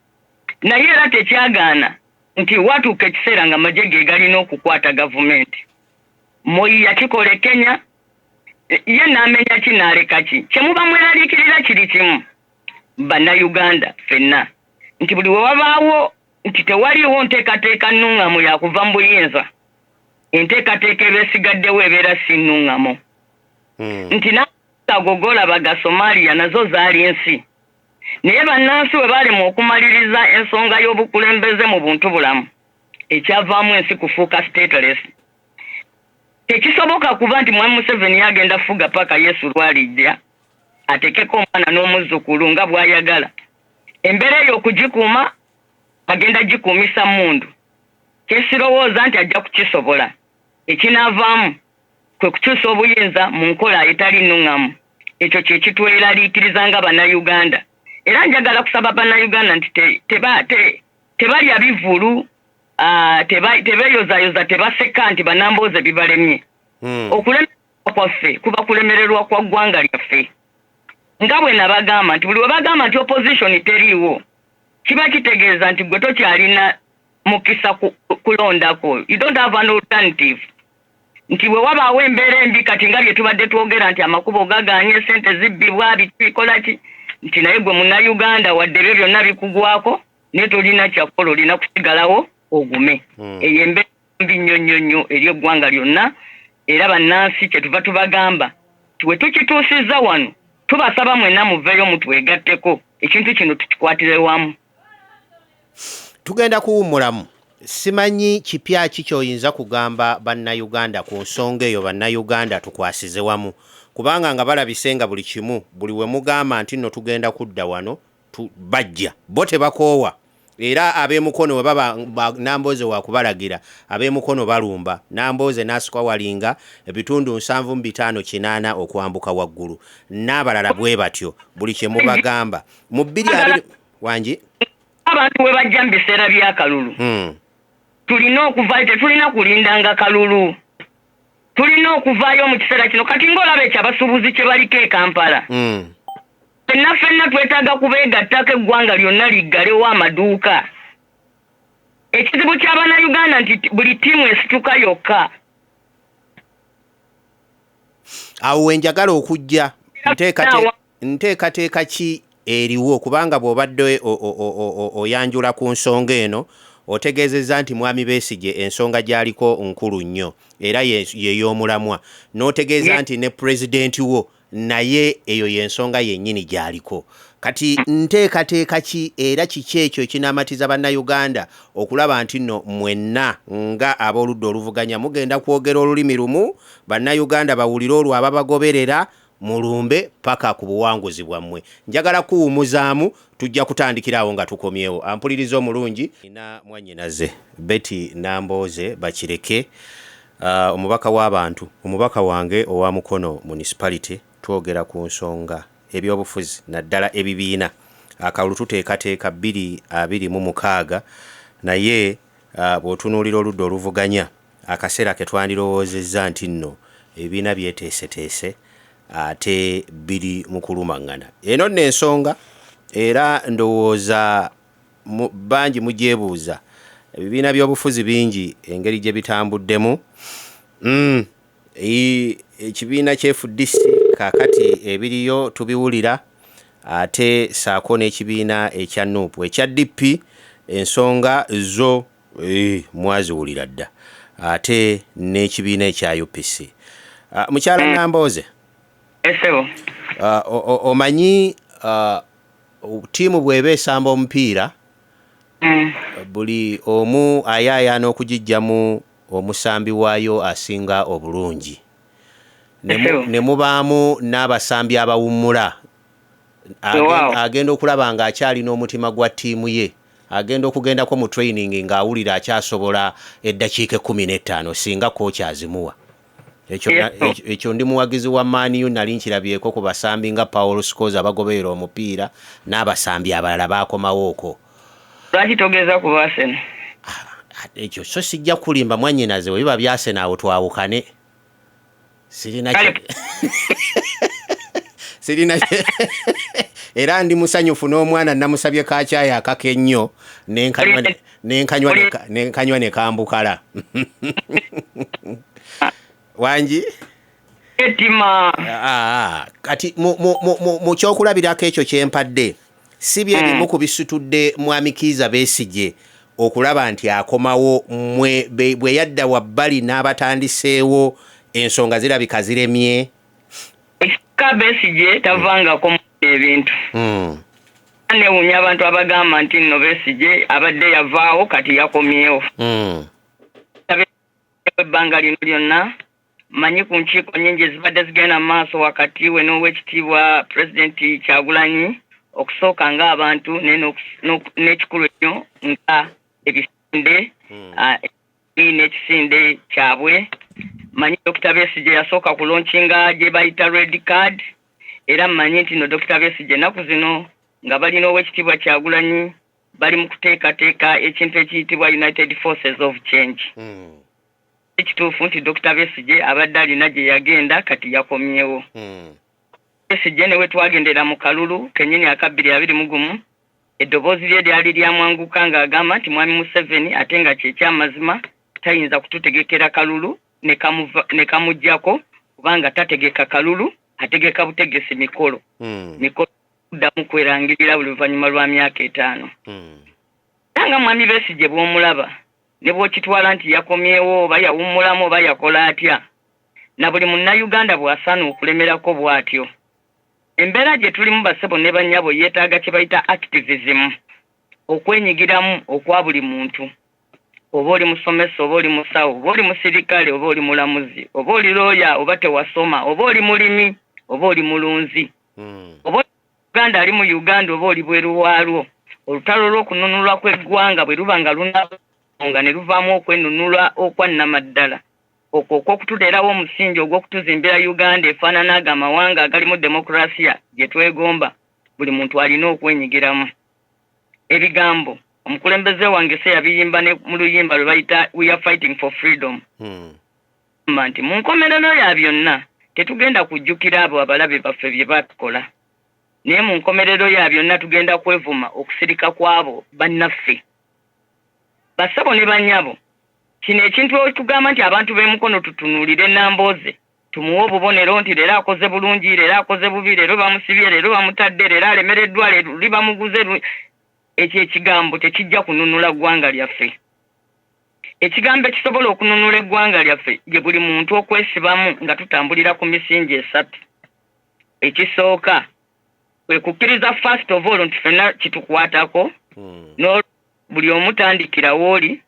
naye era tekyagaana nti watuuka ekiseera nga amagye ge galina okukwata gavumenti. Moi yakikola e Kenya, ye n'amenya ki n'aleka ki. Kyemuba mweraliikirira kiri kimu, Bannayuganda ffenna, nti buli we wabaawo nti tewaliiwo nteekateeka nnuŋŋamu yakuva mu buyinza, enteekateeka eba esigaddewo ebeera si nnuŋŋamu. Nti n'ago golaba ga Somalia nazo zaali nsi, naye bannansi bwe baalema okumaliriza ensonga y'obukulembeze mu buntu bulamu, ekyavaamu ensi kufuuka stateless. Tekisoboka kuba nti Mwami Museveni agenda fuga paka Yesu lwalijja atekeko omwana n'omuzzukulu nga bw'ayagala. Embeera eyo okugikuuma agenda gikuumisa mmundu, kyesirowooza nti ajja kukisobola. Ekinaavaamu kwe kukyusa obuyinza mu nkola etali nnuŋŋamu. Ekyo kye kitweraliikiriza nga Bannayuganda. Era njagala kusaba Bannayuganda nti tebalya bivvulu, tebeeyozayoza, tebaseka nti Banambooze bibalemye. Okulemererwa kwaffe kuba kulemererwa kwa ggwanga lyaffe. Nga bwe nabagamba nti buli we bagamba nti opposition teriiwo, kiba kitegeeza nti gwe tokyalina mukisa kulondako, you don't have an alternative. Nti bwe wabaawo embeera embi kati nga bye tubadde twogera nti amakubo gagaanye, sente zibbibwa, biki bikola ki, nti naye gwe Munnayuganda, wadde ebyo byonna bikugwako, naye tolina kyakukola, olina kusigalawo ogume. Eyo embeera mbi nnyo nnyo nnyo eri eggwanga lyonna. Era bannansi kyetuva tubagamba nti we tukituusizza wano, tubasaba mwenna muveeyo mutwegatteko, ekintu kino tukikwatire wamu. Tugenda kuwummulamu. Simanyi kipya ki ky'oyinza kugamba Bannayuganda ku nsonga eyo. Bannayuganda tukwasize wamu, kubanga nga balabise nga buli kimu, buli we mugamba nti nno tugenda kudda wano, bajja bo tebakoowa. Era ab'emukono we baba Nambooze wakubalagira, ab'emukono balumba Nambooze n'asukwa walinga ebitundu 75 80 okwambuka waggulu, n'abalala bwe batyo, buli kye mubagamba mu 20 wangi. Abantu we bajja mu biseera by'akalulu, tulina okuvaayo. Tetulina kulindanga kalulu, tulina okuvaayo mu kiseera kino. Kati ng'olaba ekyo abasuubuzi kye baliko e Kampala, ffenna ffenna twetaaga kubeegattako, eggwanga lyonna liggalewo amaduuka. Ekizibu ky'Abannayuganda nti buli ttiimu esituka yokka. Awo we njagala okujja. Nteekateeka ki eriwo? Kubanga bw'obadde oyanjula ku nsonga eno, otegeezezza nti Mwami Besigye ensonga gy'aliko nkulu nnyo era ye y'omulamwa, n'otegeeza nti ne pulezidenti wo naye eyo y'ensonga yennyini gy'aliko. Kati nteekateeka ki era kiki ekyo ekinaamatiza Bannayuganda okulaba nti nno mwenna nga ab'oludda oluvuganya mugenda kwogera olulimi lumu, Bannayuganda bawulire olwo ababagoberera, mulumbe paka ku buwanguzi bwammwe? Njagala kuwumuzaamu, tujja kutandikira awo nga tukomyewo. Ampuliriza omulungi, ina mwannyinaze Betty Nambooze Bakireke, omubaka w'abantu, omubaka wange owa Mukono Municipality. Twogera ku nsonga ebyobufuzi, naddala ebibiina. Akalulu tuteekateeka 2026, naye bw'otunuulira oludda oluvuganya, akaseera ke twandirowoozezza nti nno ebibiina byeteeseteese, ate biri mu kulumaŋŋana. Eno nno ensonga era ndowooza bangi mugyebuuza. Ebibiina by'obufuzi bingi engeri gye bitambuddemu. Ekibiina kya FDC kaakati ebiriyo tubiwulira, ate saako n'ekibiina ekya NUP, ekya DP ensonga zo mwaziwulira dda, ate n'ekibiina ekya UPC. Mukyala Nambooze, Esebo. Omanyi ttiimu bw'eba esamba omupiira, buli omu ayaayaana okugiggyamu omusambi waayo asinga obulungi. Ne mubaamu n'abasambi abawummula. Agenda okulaba ng'akyalina omutima gwa ttiimu ye, agenda okugendako mu training ng'awulira akyasobola eddakiika 15 singa kooki azimuwa. Ekyo ndi muwagizi wa Man U, nali nkirabyeko ku basambi nga Paul Scholes abagoberera omupiira n'abasambi abalala baakomawo okwo. Lwaki togeza ku Arsenal? Ekyo so sijja kulimba mwannyinaze, bwe biba bya Arsenal awo twawukane. Sirina sirina era ndi musanyufu n'omwana namusabye kakyayi akaka ennyo nenkanywa ne kambukala. Wangi? Etima. Kati mu kyokulabirako ekyo kyempadde si bye bimu ku bisitudde Mwami Kiiza Besigye okulaba nti akomawo mwe bwe yadda wabbali n'abatandiseewo ensonga zirabika ziremye. Ekika Besigye tavangako ebintu. Newuunya abantu abagamba nti nno Besigye abadde yavaawo kati yakomyewo. Ebbanga lino lyonna manyi ku nkiiko nnyingi ezibadde zigenda mu maaso wakati we n'owekitiibwa Pulezidenti Kyagulanyi, okusooka ng'abantu naye n'ekikulu ennyo nga ebisinde n'ekisinde kyabwe. Manyi Dr. Besigye yasooka kulaunchinga gye bayita red card, era mmanyi nti no Dr. Besigye ennaku zino nga balina owekitiibwa Kyagulanyi bali mu kuteekateeka ekintu ekiyitibwa United Forces of Change. Ekituufu nti Dr. Besigye abadde alina gye yagenda, kati yakomyewo. Besigye ne we twagendera mu kalulu kennyini aka 2021, eddoboozi lye lyali lyamwanguka ng'agamba nti Mwami Museveni, ate nga kyekyamazima, tayinza kututegekera kalulu ne kamuggyako, kubanga tategeka kalulu, ategeka butegesi mikolo. Mikolo kuddamu kwerangirira buli luvannyuma lwa myaka 5. Era nga Mwami Besigye bw'omulaba ne bw'okitwala nti yakomyewo oba yawummulamu oba yakola atya, na buli munnayuganda bw'asaana okulemerako bw'atyo. Embeera gye tulimu, bassebo ne bannyabo, yeetaaga kye bayita activism, okwenyigiramu okwa buli muntu. Oba oli musomesa, oba oli musawo, oba oli musirikale, oba oli mulamuzi, oba oli looya, oba tewasoma, oba oli mulimi, oba oli mulunzi, oba Uganda ali mu Uganda, oba oli bweru waalwo, olutalo lw'okununulwa kw'eggwanga bwe luba nga lunanga ne luvaamu okwenunulwa okwa nnamaddala, okwo okw'okututeerawo omusingi ogw'okutuzimbira Uganda efaanana ago amawanga agalimu demokurasiya gye twegomba, buli muntu alina okwenyigiramu. Ebigambo omukulembeze wange se yabiyimba ne mu luyimba lwe bayita "We are fighting for freedom", nti mu nkomerero ya byonna tetugenda kujjukira abo abalabe baffe bye batukola, naye mu nkomerero ya byonna tugenda kwevuma okusirika kw'abo bannaffe. Bassabo ne bannyabo, kino ekintu okugamba nti abantu b'emukono tutunuulire Nambooze, tumuwe obubonero nti leero akoze bulungi, leero akoze bubi, leero bamusibye, leero bamutadde, leero alemereddwa, luli bamuguze, ekyo ekigambo tekijja kununula ggwanga lyaffe. Ekigambo ekisobola okununula eggwanga lyaffe ye buli muntu okwesibamu nga tutambulira ku misingi esatu. Ekisooka kwe kukkiriza first of all nti ffenna kitukwatako. Buli omu tandikira w'oli,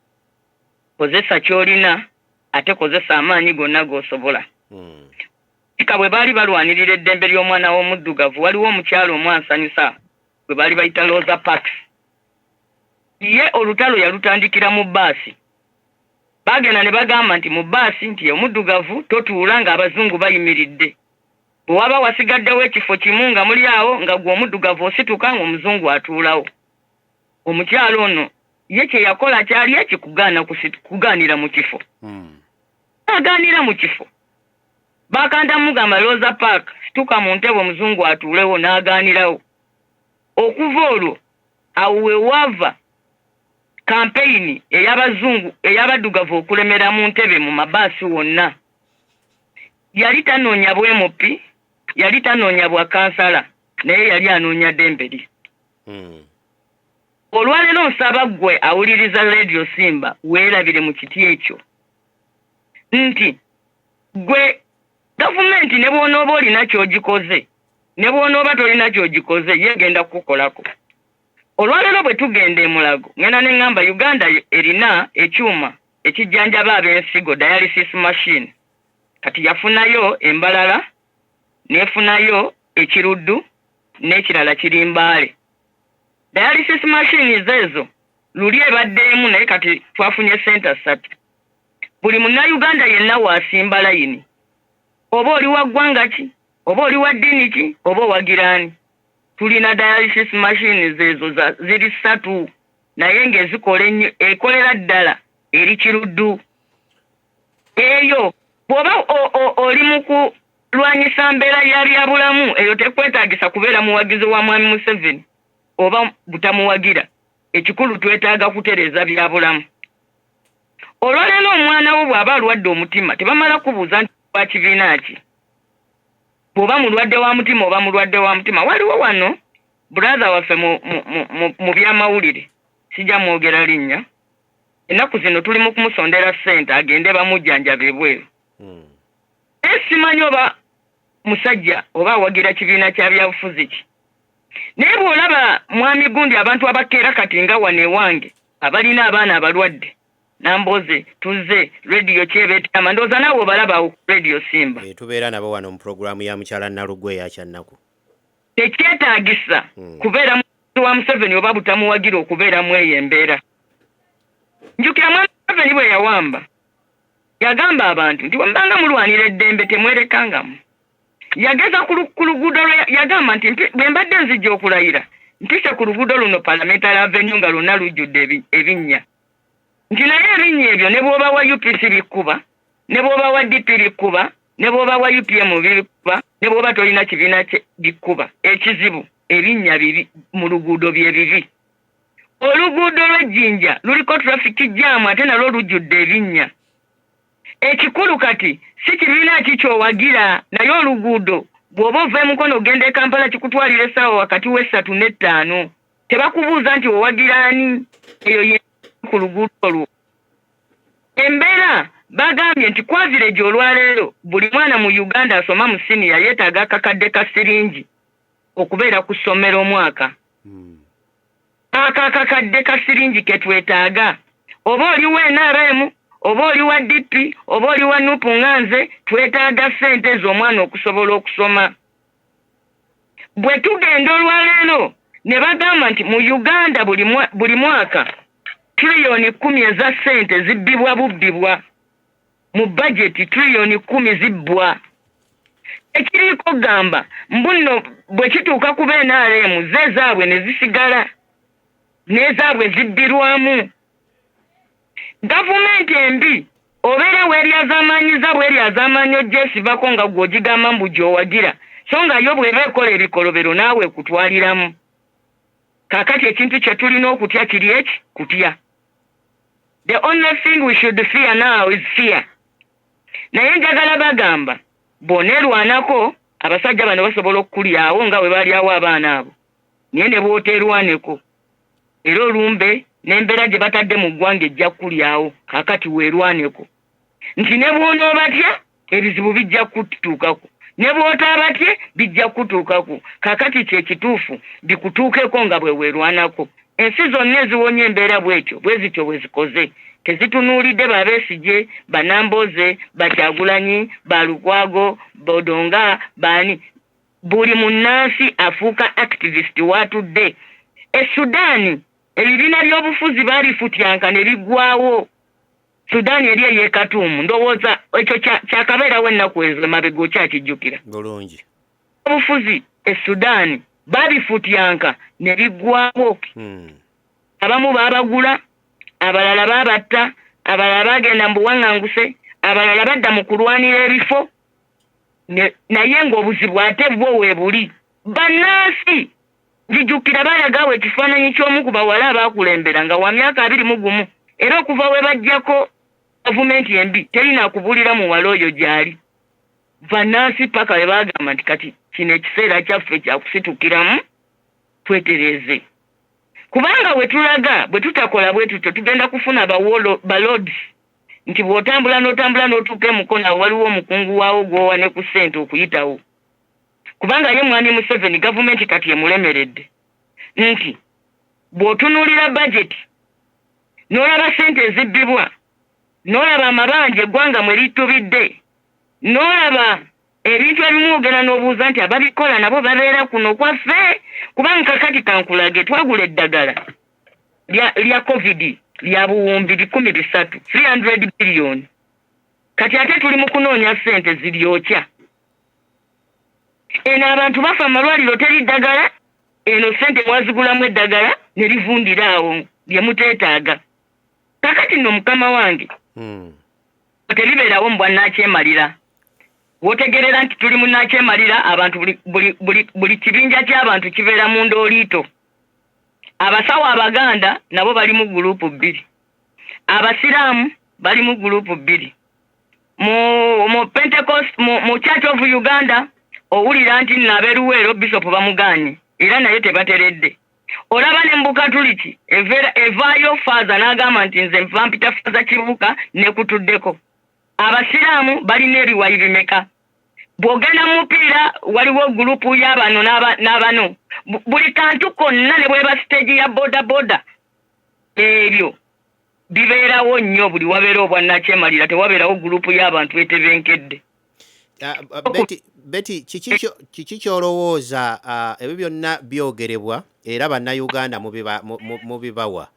kozesa ky'olina, ate kozesa amaanyi gonna g'osobola. Ka bwe baali balwanirira eddembe ly'omwana w'omuddugavu, waliwo omukyalo omu ansanyusa gwe baali bayita Rosa Parks. Ye olutalo yalutandikira mu bbaasi. Baagenda ne bagamba nti mu bbaasi nti omuddugavu totuula ng'abazungu bayimiridde. Bwe waba wasigaddewo ekifo kimu nga muli awo, nga gwe omuddugavu osituka, ng'omuzungu atuulawo. Omukyalo ono ye kye yakola kyali eki kugaana kugaanira mu kifo. Agaanira mu kifo, bakanda mugamba, "Rosa Park, situka mu ntebe omuzungu atuulewo," n'agaanirawo. Okuva olwo awo we waava kampeyini ey'abazungu ey'abaddugavu okulemera mu ntebe mu mabaasi wonna. Yali tanoonya bwa MP, yali tanoonya bwa kansala, naye yali anoonya ddembe lye. Olwaleero nsaba ggwe awuliriza Radio Simba weerabire mu kiti ekyo nti gwe gavumenti ne bw'onooba olina ky'ogikoze, ne bw'onooba tolina ky'ogikoze, ye egenda kukukolako. Olwaleero bwe tugenda emulago, ngenda ne ŋŋamba Uganda erina ekyuma ekijjanjaba ab'ensigo, dialysis machine. Kati yafunayo embalala, n'efunayo ekiruddu, n'ekirala kiri Mbaale. Dialysis machines ezo luli ebaddeemu, naye kati twafunye senta ssatu. Buli munnayuganda yenna waasimba layini. Oba oli wa ggwanga ki, oba oli wa ddiini ki, oba owagira ani, tulina dialysis machines ezo ziri ssatu, naye ng'ezikola ennyo ekolera ddala eri Kiruddu. Eyo bw'oba oli mu kulwanyisa mbeera ya byabulamu, eyo tekwetaagisa kubeera muwagizi wa Mwami Museveni oba butamuwagira. Ekikulu twetaaga kutereeza byabulamu. Olwaleero omwana wo bw'aba alwadde omutima, tebamala kubuuza nti wa kibiina ki. Bw'oba mulwadde wa mutima, oba mulwadde wa mutima. Waliwo wano brother waffe mu byamawulire, sijja mwogera linnya, ennaku zino tuli mu kumusondera ssente agende bamujjanjaba ebweru. Naye simanyi oba musajja oba awagira kibiina kya byabufuzi ki, naye bw'olaba mwami gundi, abantu abakeera kati nga wano ewange abalina abaana abalwadde, Namboze, tuzze rediyo kyebeetama, ndowooza naawe obalaba ku Rediyo Simba. Tubeera nabo wano mu puroguramu ya mukyala Nalugwe eyakyannaku. Tekyetaagisa kubeera muwagizi wa Museveni oba butamuwagira okubeeramu eyo embeera. Njukira mwami Museveni bwe yawamba, yagamba abantu nti bwe mubanga mulwanira eddembe temwerekangamu. Yageza ku luguudo lwe yagamba nti bwe mbadde nzijja okulayira, mpise ku luguudo luno Parliamentary Avenue nga lwonna lujjudde ebinnya, nti naye ebinnya ebyo ne bw'oba wa UPC bikkuba, ne bw'oba wa DP bikkuba, ne bw'oba wa UPM bikkuba, ne bw'oba tolina kibiina bikkuba. Ekizibu ebinnya bibi mu luguudo bye bibi. Oluguudo lw'Ejjinja luliko traffic jam, ate nalwo lujjudde ebinnya. Ekikulu kati si kibiina ki kyowagira, naye oluguudo bw'oba ova eMukono ogenda e Kampala kikutwalira essaawa wakati w'esatu n'ettaano. Tebakubuuza nti owagira ani. Eyo ye ku luguudo olwo embeera. Bagambye nti ku average olwaleero buli mwana mu Uganda asoma mu siniya yeetaaga akakadde ka siringi okubeera ku ssomero omwaka. Ako akakadde ka siringi ke twetaaga, oba oli wa NRM, oba oli wa DP, oba oli wa NUP, nga nze, twetaaga ssente ezo omwana okusobola okusoma. Bwe tugenda olwaleero ne bagamba nti mu Uganda buli mwaka triliyoni 10 eza ssente zibbibwa bubbibwa mu bajeti, triliyoni 10 zibbwa. Ekiriiko gamba mbu nno bwe kituuka ku NRM, ze zaabwe ne zisigala n'ezaabwe zibbirwamu. Gavumenti embi obeera weeryazaamaanyiza, bweryazaamaanyi ogyesibako nga gw'ogigamba mbu gy'owagira, so nga yo bw'eba ekola ebikolobero naawe ekutwaliramu. Kaakati ekintu kye tulina okutya kiri eki kutya. The only thing we should fear now is fear. Naye njagala bagamba, bw'oneerwanako abasajja bano basobola okukulyawo nga bwe balyawo abaana abo, naye ne bw'oteerwaneko era olumbe n'embeera gye batadde mu ggwanga ejja kukulyawo. Kaakati weerwaneko nti ne bw'onoobatya ebizibu bijja kutuukako, ne bw'otaabatye bijja kutuukako. Kaakati kyekituufu bikutuukeko nga bwe weerwanako. Ensi zonna eziwonya embeera bwetyo bwe zityo bwe zikoze, tezitunuulidde babesigye, banamboze, bakyagulanyi, balukwago, bodonga, baani. Buli munnansi afuuka activist waatudde. E Sudaani ebibiina by'obufuzi baabifutyanka ne biggwawo. Sudaani eri ey'e Khartoum, ndowooza ekyo kyakabeerawo ennaku ezo emabega, okyakijjukira? Bulungi. Obufuzi e Sudaani baabifutyanka ne biggwawo. Abamu baabagula, abalala baabatta, abalala baagenda mu buwaŋŋanguse, abalala badda mu kulwanira ebifo. Naye ng'obuzibu ate bwo weebuli bannansi. Nzijukira balagawo ekifaananyi ky'omu ku bawala abaakulembera nga wa myaka 21, era okuva we bajjako gavumenti embi terina kubuulira muwala oyo gy'ali. Bannansi paka we baagamba nti kati kino ekiseera kyaffe kyakusitukiramu twetereeze, kubanga we tulaga bwe tutakola bwe tutyo tugenda kufuna ba lords, nti bw'otambula n'otambula n'otuuka emukono awo waliwo omukungu waawo gw'owa ne ku ssente okuyitawo, kubanga ye mwami Museveni gavumenti kati emulemeredde, nti bw'otunuulira bajeti n'olaba ssente ezibbibwa, n'olaba amabanja eggwanga mwe litubidde, n'olaba ebintu ebimu, ogenda n'obuuza nti ababikola nabo babeera kuno kwaffe? Kubanga kakati kankulage, twagula eddagala lya COVID lya 300,000,000,000, 300 biliyoni. Kati ate tuli mu kunoonya ssente ziryokya. Eno abantu bafa amalwaliro teri ddagala, eno ssente mwazigulamu eddagala ne livundira awo lye muteetaaga. Kakati nno mukama wange, tebibeerawo mu bwannakyemalira. W'otegeerera nti tuli mu nnakyemalira, abantu buli kibinja ky'abantu kibeera mu ndooliito. Abasawo Abaganda nabo bali mu gurupu bbiri, Abasiraamu bali mu gurupu bbiri, mu Pentecost, mu Church of Uganda owulira nti nno ab'eruweero bisopu bamugaanye era naye tebateredde. Olaba ne mu Bukatuliki evaayo faaza n'agamba nti nze nva mpita Faaza Kibuuka nekutuddeko. Abasiraamu balina ebiwayi bimeka? Bw'ogenda mu mupiira waliwo gurupu y'abano n'abano, buli kantu konna ne bweba siteegi ya boda boda, ebyo bibeerawo nnyo. Buli wabeera obwannakyemalira tewabeerawo gurupu y'abantu etebenkedde. Betty, kiki ky'olowooza? Ebyo byonna byogerebwa era Bannayuganda mubibawa,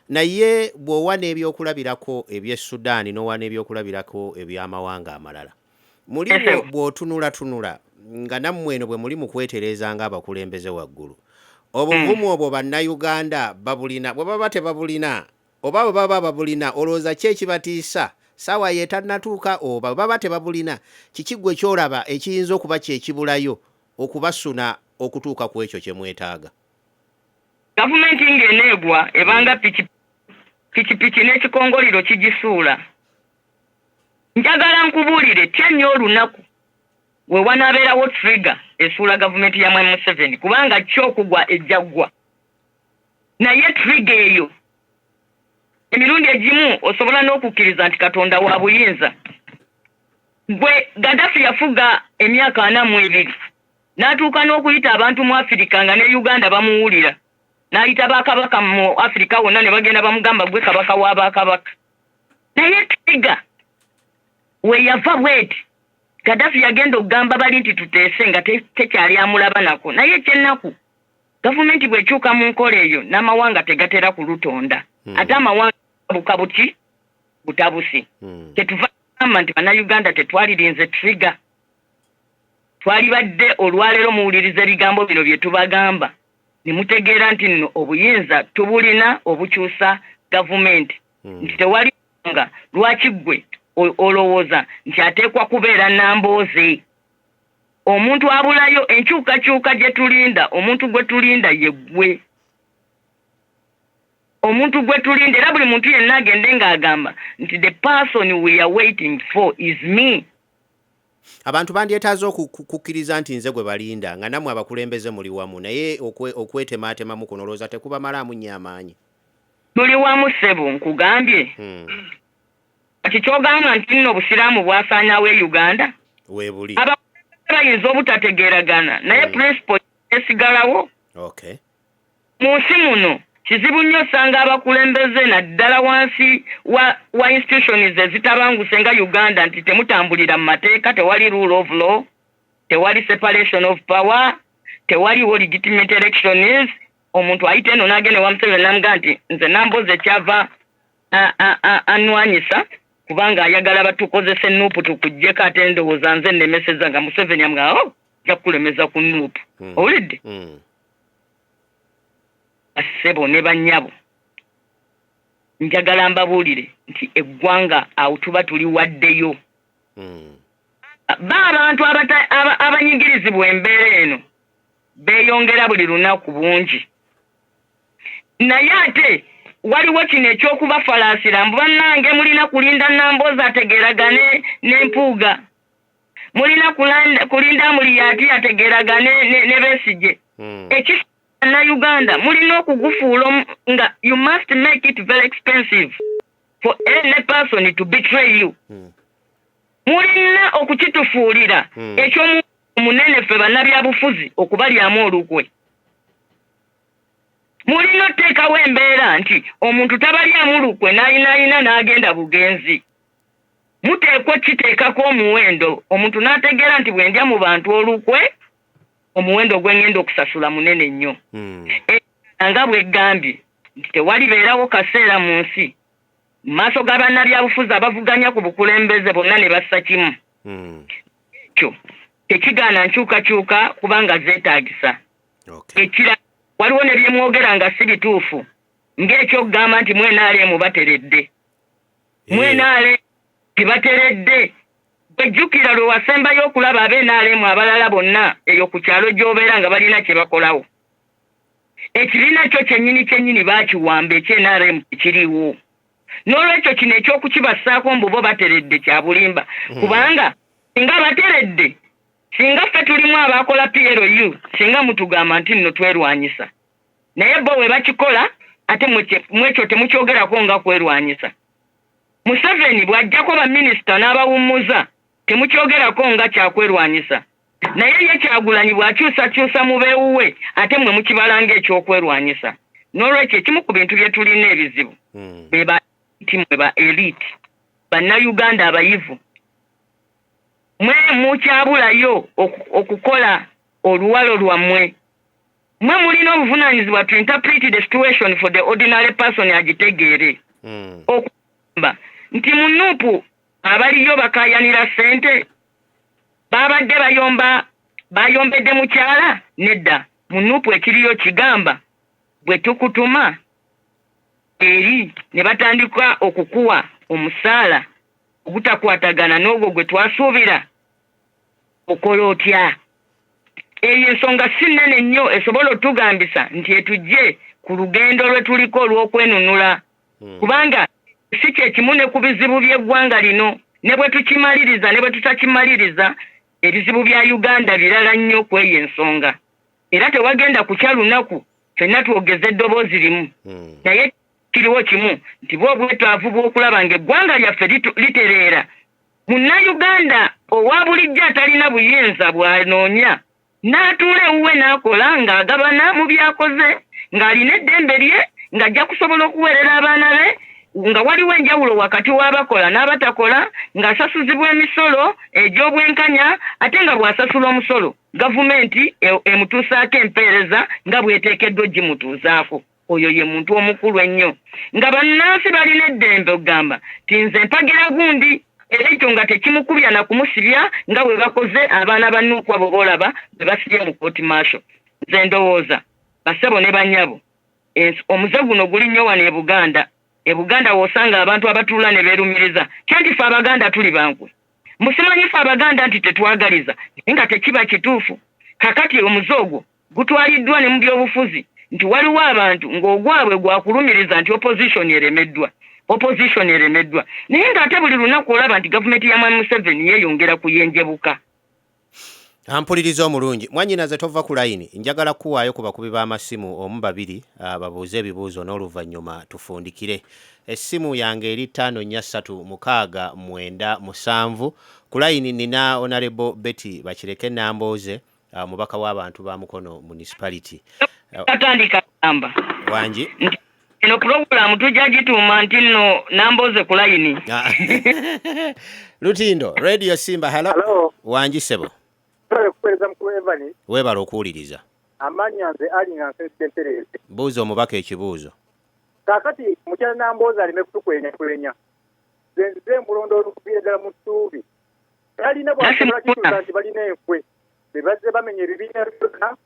naye bw'owa n'ebyokulabirako eby'e Sudaani n'owa n'ebyokulabirako eby'amawanga amalala, muli bw'otunulatunula nga nammwe eno bwe muli mu kwetereeza ng'abakulembeze waggulu, obuvumu obwo Bannayuganda babulina? Bwe baba tebabulina oba bwe baba babulina, olowooza ki ekibatiisa saawa yeetannatuuka? Oba bwe baba tebabulina, kiki gwe kyolaba ekiyinza okuba kyekibulayo okubasuna okutuuka ku ekyo kye mwetaaga? Gavumenti ng'eneegwa ebanga pikipiki n'ekikongoliro kigisuula. Njagala nkubuulire, tya nnyo olunaku we wanaabeerawo trigger esuula gavumenti ya Mwami Museveni, kubanga kyokugwa ejjaggwa. Naye trigger eyo emirundi egimu osobola n'okukkiriza nti Katonda wa buyinza. Gwe Gaddafi yafuga emyaka 42 n'atuuka n'okuyita abantu mu Afirika nga ne Uganda bamuwulira, n'ayita bakabaka mu Afirika wonna ne bagenda bamugamba, "Gwe kabaka w'abakabaka." Naye trigger we yava bweti, Gaddafi yagenda okugamba bali nti tuteese nga tekyali amulaba nako. Naye ekyennaku, gavumenti bw'ekyuka mu nkola eyo n'amawanga tegatera kulutonda. Ate amawanga buka buti butabusi. Kyetuva gamba nti Bannayuganda tetwalirinze trigger, twalibadde olwaleero muwuliriza ebigambo bino bye tubagamba ne mutegeera nti nno obuyinza tubulina obukyusa gavumenti, nti tewali nga lwaki ggwe olowooza nti ateekwa kubeera Nambooze. Omuntu abulayo enkyukakyuka gye tulinda, omuntu gwe tulinda ye ggwe, omuntu gwe tulinda. Era buli muntu yenna agende ng'agamba nti the person we are waiting for is me. Abantu bandyetaaze okukkiriza nti nze gwe balinda, nga nammwe abakulembeze muli wamu, naye okwetemaatemamu kuno olowooza tekubamalaamu nnyo amaanyi? Tuli wamu ssebo, nkugambye. Kati kyogamba nti nno Obusiraamu bwasaanyawo e Uganda? Weebuli. Abakulembeze bayinza obutategeeragana, naye principle esigalawo. Mu nsi muno kizibu nnyo osanga abakulembeze naddala wansi wa institutions ezitabanguse nga Uganda nti temutambulira mu mateeka, tewali rule of law, tewali separation of power, tewaliwo legitimate elections. Omuntu ayita eno n'agenda ewa Museveni n'amugamba nti nze Nambooze kyava anwanyisa kubanga ayagala batukozesa e NUP tukuggyeko, ate ndowooza nze nnemeseza, nga Museveni amugamba, "Oh, nja kukulemeza ku NUP." Owulidde? Bassebo ne bannyabo, njagala mbabuulire nti eggwanga awo tuba tuliwaddeyo. Ba abantu abanyigirizibwa embeera eno beeyongera buli lunaku bungi, naye ate waliwo kino eky'okubafalaasira mbu bannange mulina kulinda Nambooze ategeeragane n'Empuuga, mulina kulinda Amuriat ategeeragane ne Besigye. Ekisa Bannayuganda mulina okugufuula nga you must make it very expensive for any person to betray you. Mulina okukitufuulira ekyomu omunene ffe bannabyabufuzi okubalyamu olukwe. Mulina oteekawo embeera nti omuntu tabalyamu lukwe n'ayinaayina n'agenda bugenzi. Muteekwa okiteekako omuwendo, omuntu n'ategeera nti bwe ndya mu bantu olukwe, omuwendo gwe ngenda okusasula munene nnyo. Nga bwe ggambye nti tewalibeerawo kaseera mu nsi mu maaso ga bannabyabufuzi abavuganya ku bukulembeze bonna ne bassa kimu. Ekyo. Tekigaana nkyukakyuka kubanga zeetaagisa. Ekirala, waliwo ne bye mwogera nga si bituufu, ng'ekyokugamba nti mu NRM bateredde. Mu NRM tibateredde. Bwejjukira lwe wasembayo okulaba abe NRM abalala bonna eyo ku kyalo gy'obeera nga balina kye bakolawo. Ekibiina kyo kyennyini kyennyini baakiwamba, ekye NRM tekiriiwo. N'olwekyo kino eky'okukibassaako mbu bo bateredde kya bulimba, kubanga singa bateredde, singa ffe tulimu abaakola PLU, singa mutugamba nti nno twerwanyisa. Naye bo bwe bakikola ate mwekyo temukyogerako nga kwerwanyisa. Museveni bw'aggyako baminisita n'abawummuza temukyogerako nga kyakwerwanyisa. Naye ye Kyagulanyi bw'akyusakyusa mu beewuwe ate mmwe mukibala ng'ekyokwerwanyisa. N'olwekyo ekimu ku bintu bye tulina ebizibu be ba mwe ba elite, bannayuganda abayivu, mwe mukyabulayo okukola oluwalo lwammwe. Mwe mulina obuvunaanyizibwa to interpret the situation for the ordinary person agitegeere. Okugamba nti mu NUP abaliyo bakaayanira ssente, babadde bayomba, bayombedde mukyala nedda. Mu NUP ekiriyo kigamba bwe tukutuma eri ne batandika okukuwa omusaala ogutakwatagana n'ogwo gwe twasuubira, okola otya? Eyo ensonga si nnene nnyo esobola otugambisa nti etujje ku lugendo lwe tuliko olw'okwenunula, kubanga si kye kimu ne ku bizibu by'eggwanga lino. Ne bwe tukimaliriza ne bwe tutakimaliriza, ebizibu bya Uganda birala nnyo ku eyo ensonga, era tewagenda kukya lunaku ffenna twogeze eddoboozi limu. Naye kiriwo kimu nti bwe obwetaavu bw'okulaba ng'eggwanga lyaffe litereera, munnayuganda owa bulijjo atalina buyinza bw'anoonya n'atuula ewuwe n'akola ng'agabana mu by'akoze, ng'alina eddembe lye, ng'ajja kusobola okuweerera abaana be, nga waliwo enjawulo wakati w'abakola n'abatakola, ng'asasuzibwa emisolo egy'obwenkanya, ate nga bw'asasula omusolo gavumenti emutuusaako empeereza nga bw'eteekeddwa ogimutuusaako. Oyo ye muntu omukulu ennyo nga bannansi balina eddembe okugamba nti nze mpagira gundi, era ekyo nga tekimukubya na kumusibya nga bwe bakoze abaana ba NUP abo boolaba bwe basibye mu court martial. Nze ndowooza, basebo ne bannyabo, omuze guno guli nnyo wano e Buganda. E Buganda w'osanga abantu abatuula ne beerumiriza kye nti ffe Abaganda tuli bankwe, musimanyi ffe Abaganda nti tetwagaliza, naye nga tekiba kituufu. Kakati omuze ogwo gutwaliddwa ne mu byobufuzi nti waliwo abantu ng'ogwabwe gwakulumiriza nti opposition eremeddwa, opposition eremeddwa, naye ng'ate buli lunaku olaba nti gavumenti ya Mwami Museveni yeeyongera kuyenjebuka. Ampuliriza omulungi, mwannyinaze, tova ku layini, njagala kuwaayo ku bakubi b'amasimu omu babiri babuuze ebibuuzo n'oluvannyuma tufundikire. Essimu yange eri 543 697. Ku layini nina Honorable Betty Bakireke Nambooze, omubaka w'abantu ba Mukono Municipality. Katandika gamba Wangi. Nti eno pulogulaamu tujja gituuma nti nno Nambooze ku layini. Ah. Lutindo Radio Simba, hello. Hello. Wangi ssebo. Tulale kuweereza mukulu Evani. Weebala okuwuliriza. Amannya nze Ali nga nfedde ntereeze. Buuza omubaka ekibuuzo. Kaakati mukyala Nambooze aleme kutukwenyakwenya. Nze nzize mbulondoola okuviira ddala mu ssuubi. Talina bw'asobola kituusa nti balina enkwe. Be bazze bamenya ebibiina byonna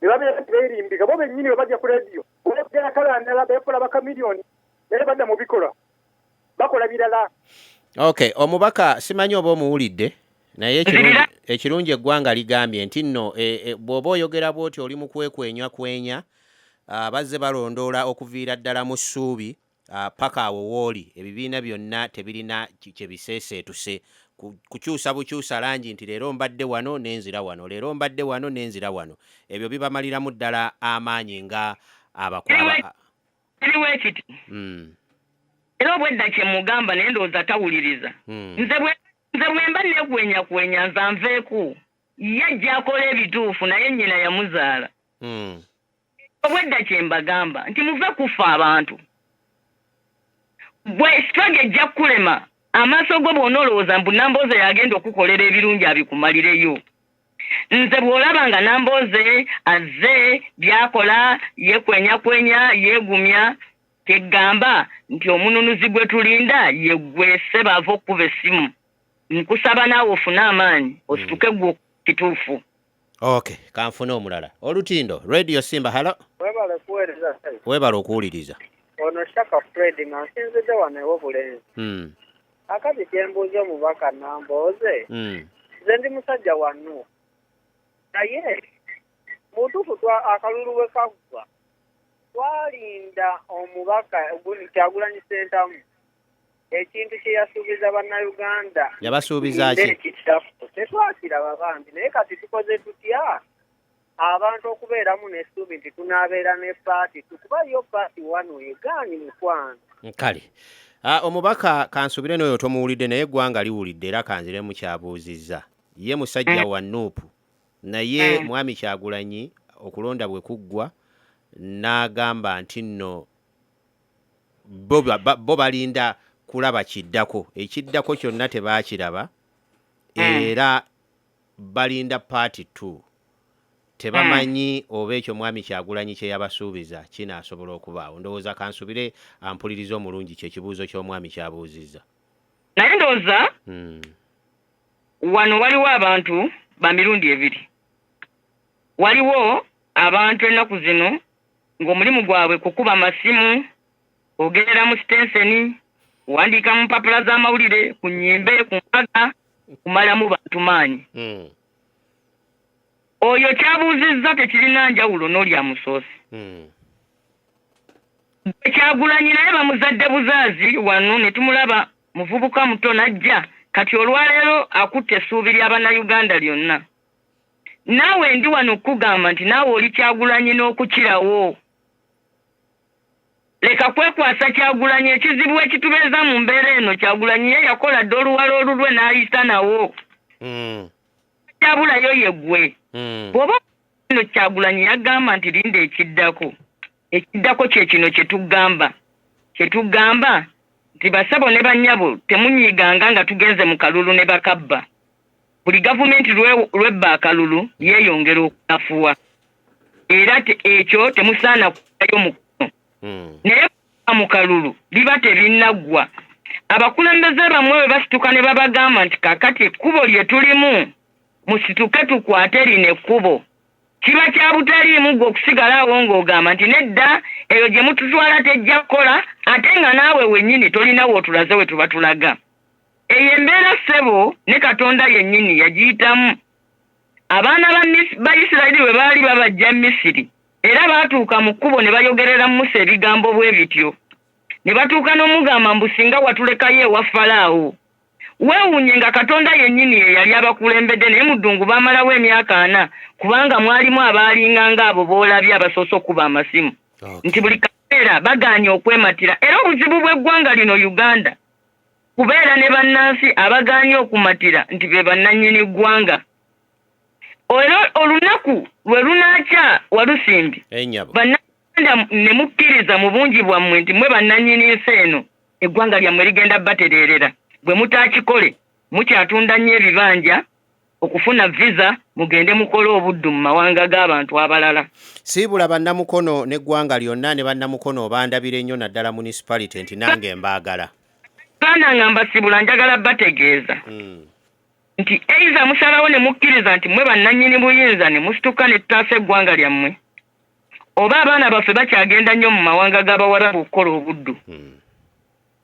ne babeera nti beerimbika bo bennyini. Bwe bajja ku rediyo boogera kalandala, beekola bakamiliyoni, naye badda mu bikolwa bakola birala. Okay, omubaka simanyi oba omuwulidde, naye Nzirira. Ekirungi eggwanga ligambye nti nno bw'oba oyogera bw'oti oli mu kwekwenyakwenya. Bazze balondoola okuviira ddala mu ssuubi paka awo wooli, ebibiina byonna tebirina kye biseeseetuse kukyusa bukyusa langi nti leero mbadde wano nenzira wano, leero mbadde wano nenzira wano. Ebyo bibamaliramu ddala amaanyi nga abakwaba. Kiriwo ekiti era obwedda kye mugamba, naye ndowooza tawuliriza. Nze bwe mba neekwenyakwenya, nze anveeku, ye ajja akola ebituufu, naye nnyina yamuzaala. Obwedda kye mbagamba nti muve kufa abantu. Gwe struggle ejja kukulema amaaso go bw'onoolowooza mbu Nambooze yagenda okukolera ebirungi abikumalireyo. Nze bw'olaba nga Nambooze azze byakola yeekwenyakwenya, yeegumya, kyegamba nti omununuzi gwe tulinda ye ggwe ssebo ava okkuba essimu. Nkusaba naawe ofune amaanyi osituke gwe. Kituufu. Okay, kanfune omulala. Olutindo Radio Simba, hello. Webale kuweereza. Webale okuwuliriza. Ono Shaka Fred nga nsinzidde wano ew'obulenzi. Akati kyembuuza omubaka Nambooze, nze ndi musajja wa Nuupu, naye mutuufu akalulu we kaggwa twalinda omubaka Kyagulanyi Ssentamu ekintu kye yasuubiza Bannayuganda. Yabasuubiza ki? Tetwakiraba bambi, naye kati tukoze tutya abantu okubeeramu n'essuubi nti tunaabeera ne paati tukuba yo paati wano egaanyi mukwano. Kale omubaka kansuubire n'oyo tomuwulidde, naye eggwanga liwulidde era kanziremu kyabuuzizza. Ye musajja wa Nuupu, naye Mwami Kyagulanyi okulonda bwe kuggwa n'agamba nti nno bo balinda kulaba kiddako, ekiddako kyonna tebaakiraba, era balinda paati 2. Tebamanyi oba ekyo Mwami Kyagulanyi kye yabasuubiza kinaasobola okubaawo. Ndowooza kansubire ampuliriza omulungi kyekibuuzo ky'omwami kyabuuzizza. Naye ndowooza wano waliwo abantu ba mirundi ebiri. Waliwo abantu ennaku zino ng'omulimu gwabwe kukuba masimu, ogerera mu sitenseni, wandiika mu mpapula z'amawulire, ku nnyimbe, ku mbaga, kumalamu bantu maanyi. Oyo kyabuuzizza tekirina njawulo n'oli amusoose. Kyagulanyi naye bamuzadde buzaazi wano ne tumulaba muvubuka muto n'ajja, kati olwaleero akutte essuubi lya Bannayuganda lyonna. Naawe ndi wano okukugamba nti naawe oli Kyagulanyi n'okukirawo. Leka kwekwasa Kyagulanyi, ekizibu ekitubeeza mu mbeera eno Kyagulanyi ye yakola dda oluwalo olulwe n'ayita nawo. Kyabulayo ye ggwe. Bw'oba eno Kyagulanyi yagamba nti linda ekiddako. Ekiddako kye kino kye tugamba. Kye tugamba nti basabo ne bannyabo temunyiiganga nga tugenze mu kalulu ne bakabba. Buli gavumenti lwebba akalulu yeeyongera okunafuwa. Era ekyo temusaana kuddayo mukono. Naye mu kalulu liba terinnaggwa. Abakulembeze bammwe bwe basituka ne babagamba nti kaakati ekkubo lye tulimu musituke tukwate lino ekkubo. Kiba kya butaliimu ggwe okusigala awo ng'ogamba nti nedda eyo gye mututwala tejja kukola, ate nga naawe wennyini tolina w'otulaze we tuba tulaga. Eyo embeera ssebo ne Katonda yennyini yagiyitamu. Abaana ba Isirayiri bwe baali babajja Misiri, era baatuuka mu kkubo ne bayogerera Musa ebigambo bwe bityo. Ne batuuka n'omugamba mbu singa watulekayo ewa Falaawo. Weewuunye nga Katonda yennyini ye yali abakulembedde, naye mu ddungu baamalawo emyaka 40 kubanga mwalimu abaalinga ng'abo b'olabye abasoose okuba amasimu. Nti buli kaseera bagaanye okwematira. Era obuzibu bw'eggwanga lino Uganda kubeera ne bannansi abagaanye okumatira nti be bannannyini ggwanga. Era olunaku lwe lunaakya Walusimbi, Bannayuganda ne mukkiriza mu bungi bwammwe nti mmwe bannannyini nsi eno, eggwanga lyammwe ligenda batereerera. Bwe mutaakikole, mukyatunda nnyo ebibanja okufuna visa mugende mukole obuddu mu mawanga g'abantu abalala. Siibula bannamukono n'eggwanga lyonna ne bannamukono obandabira ennyo naddala municipality nti nange mbaagala. Baana nga mbasibula njagala bategeeza nti eiza musalawo ne mukkiriza nti mmwe bannannyini buyinza ne musituka ne tutaasa eggwanga lyammwe, oba abaana baffe bakyagenda nnyo mu mawanga g'Abawarabu okukola obuddu.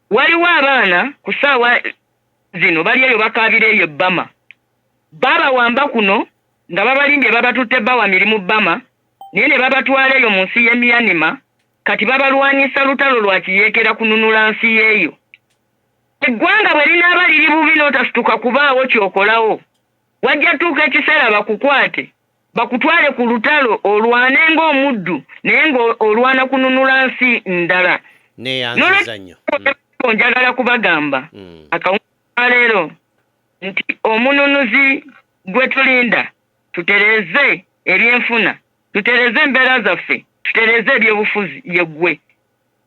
Waliwo abaana ku ssaawa zino bali eyo bakaabira eyo ebbama. Baabawamba kuno nga babalimbye babatutte bawa mirimu Bama, naye ne babatwala eyo mu nsi y'e Myanmar, kati babalwanyisa lutalo lwa kiyeekera kununula nsi y'eyo. Eggwanga bwe linaaba liri bubi n'otasituka kubaawo ky'okolawo, wajja tuuka ekiseera bakukwate, bakutwale ku lutalo olwane ng'omuddu naye ng'olwana kununula nsi ndala. Neeyanziza nnyo. Njagala kubagamba akawungeezi leero nti omununuzi gwe tulinda tutereeze ebyenfuna, tutereeze embeera zaffe, tutereeze ebyobufuzi ye ggwe.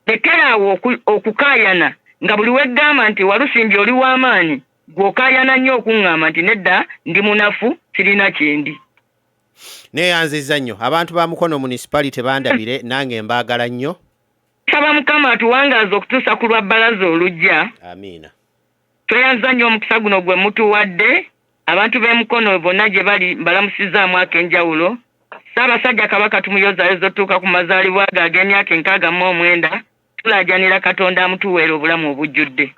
Lekera awo okukaayana nga buli weggamba nti Walusimbi oli w'amaanyi, gw'okaayana nnyo okuŋŋamba nti nedda ndi munafu sirina kyendi. Neeyanziza nnyo. Abantu ba Mukono municipality bandabire nange mbaagala nnyo. Nsaba Mukama atuwangaaze okutuusa ku lwa bbalaza olujja. Amiina. Tweyanza nnyo omukisa guno gwe mutuwadde. Abantu b'emukono bonna gye bali mbalamusizaamu ak'enjawulo. Ssaabasajja Kabaka tumuyozaayoza otuuka ku mazaalibwa ge ag'emyaka 69. Tulaajanira Katonda amutuweera obulamu obujjudde.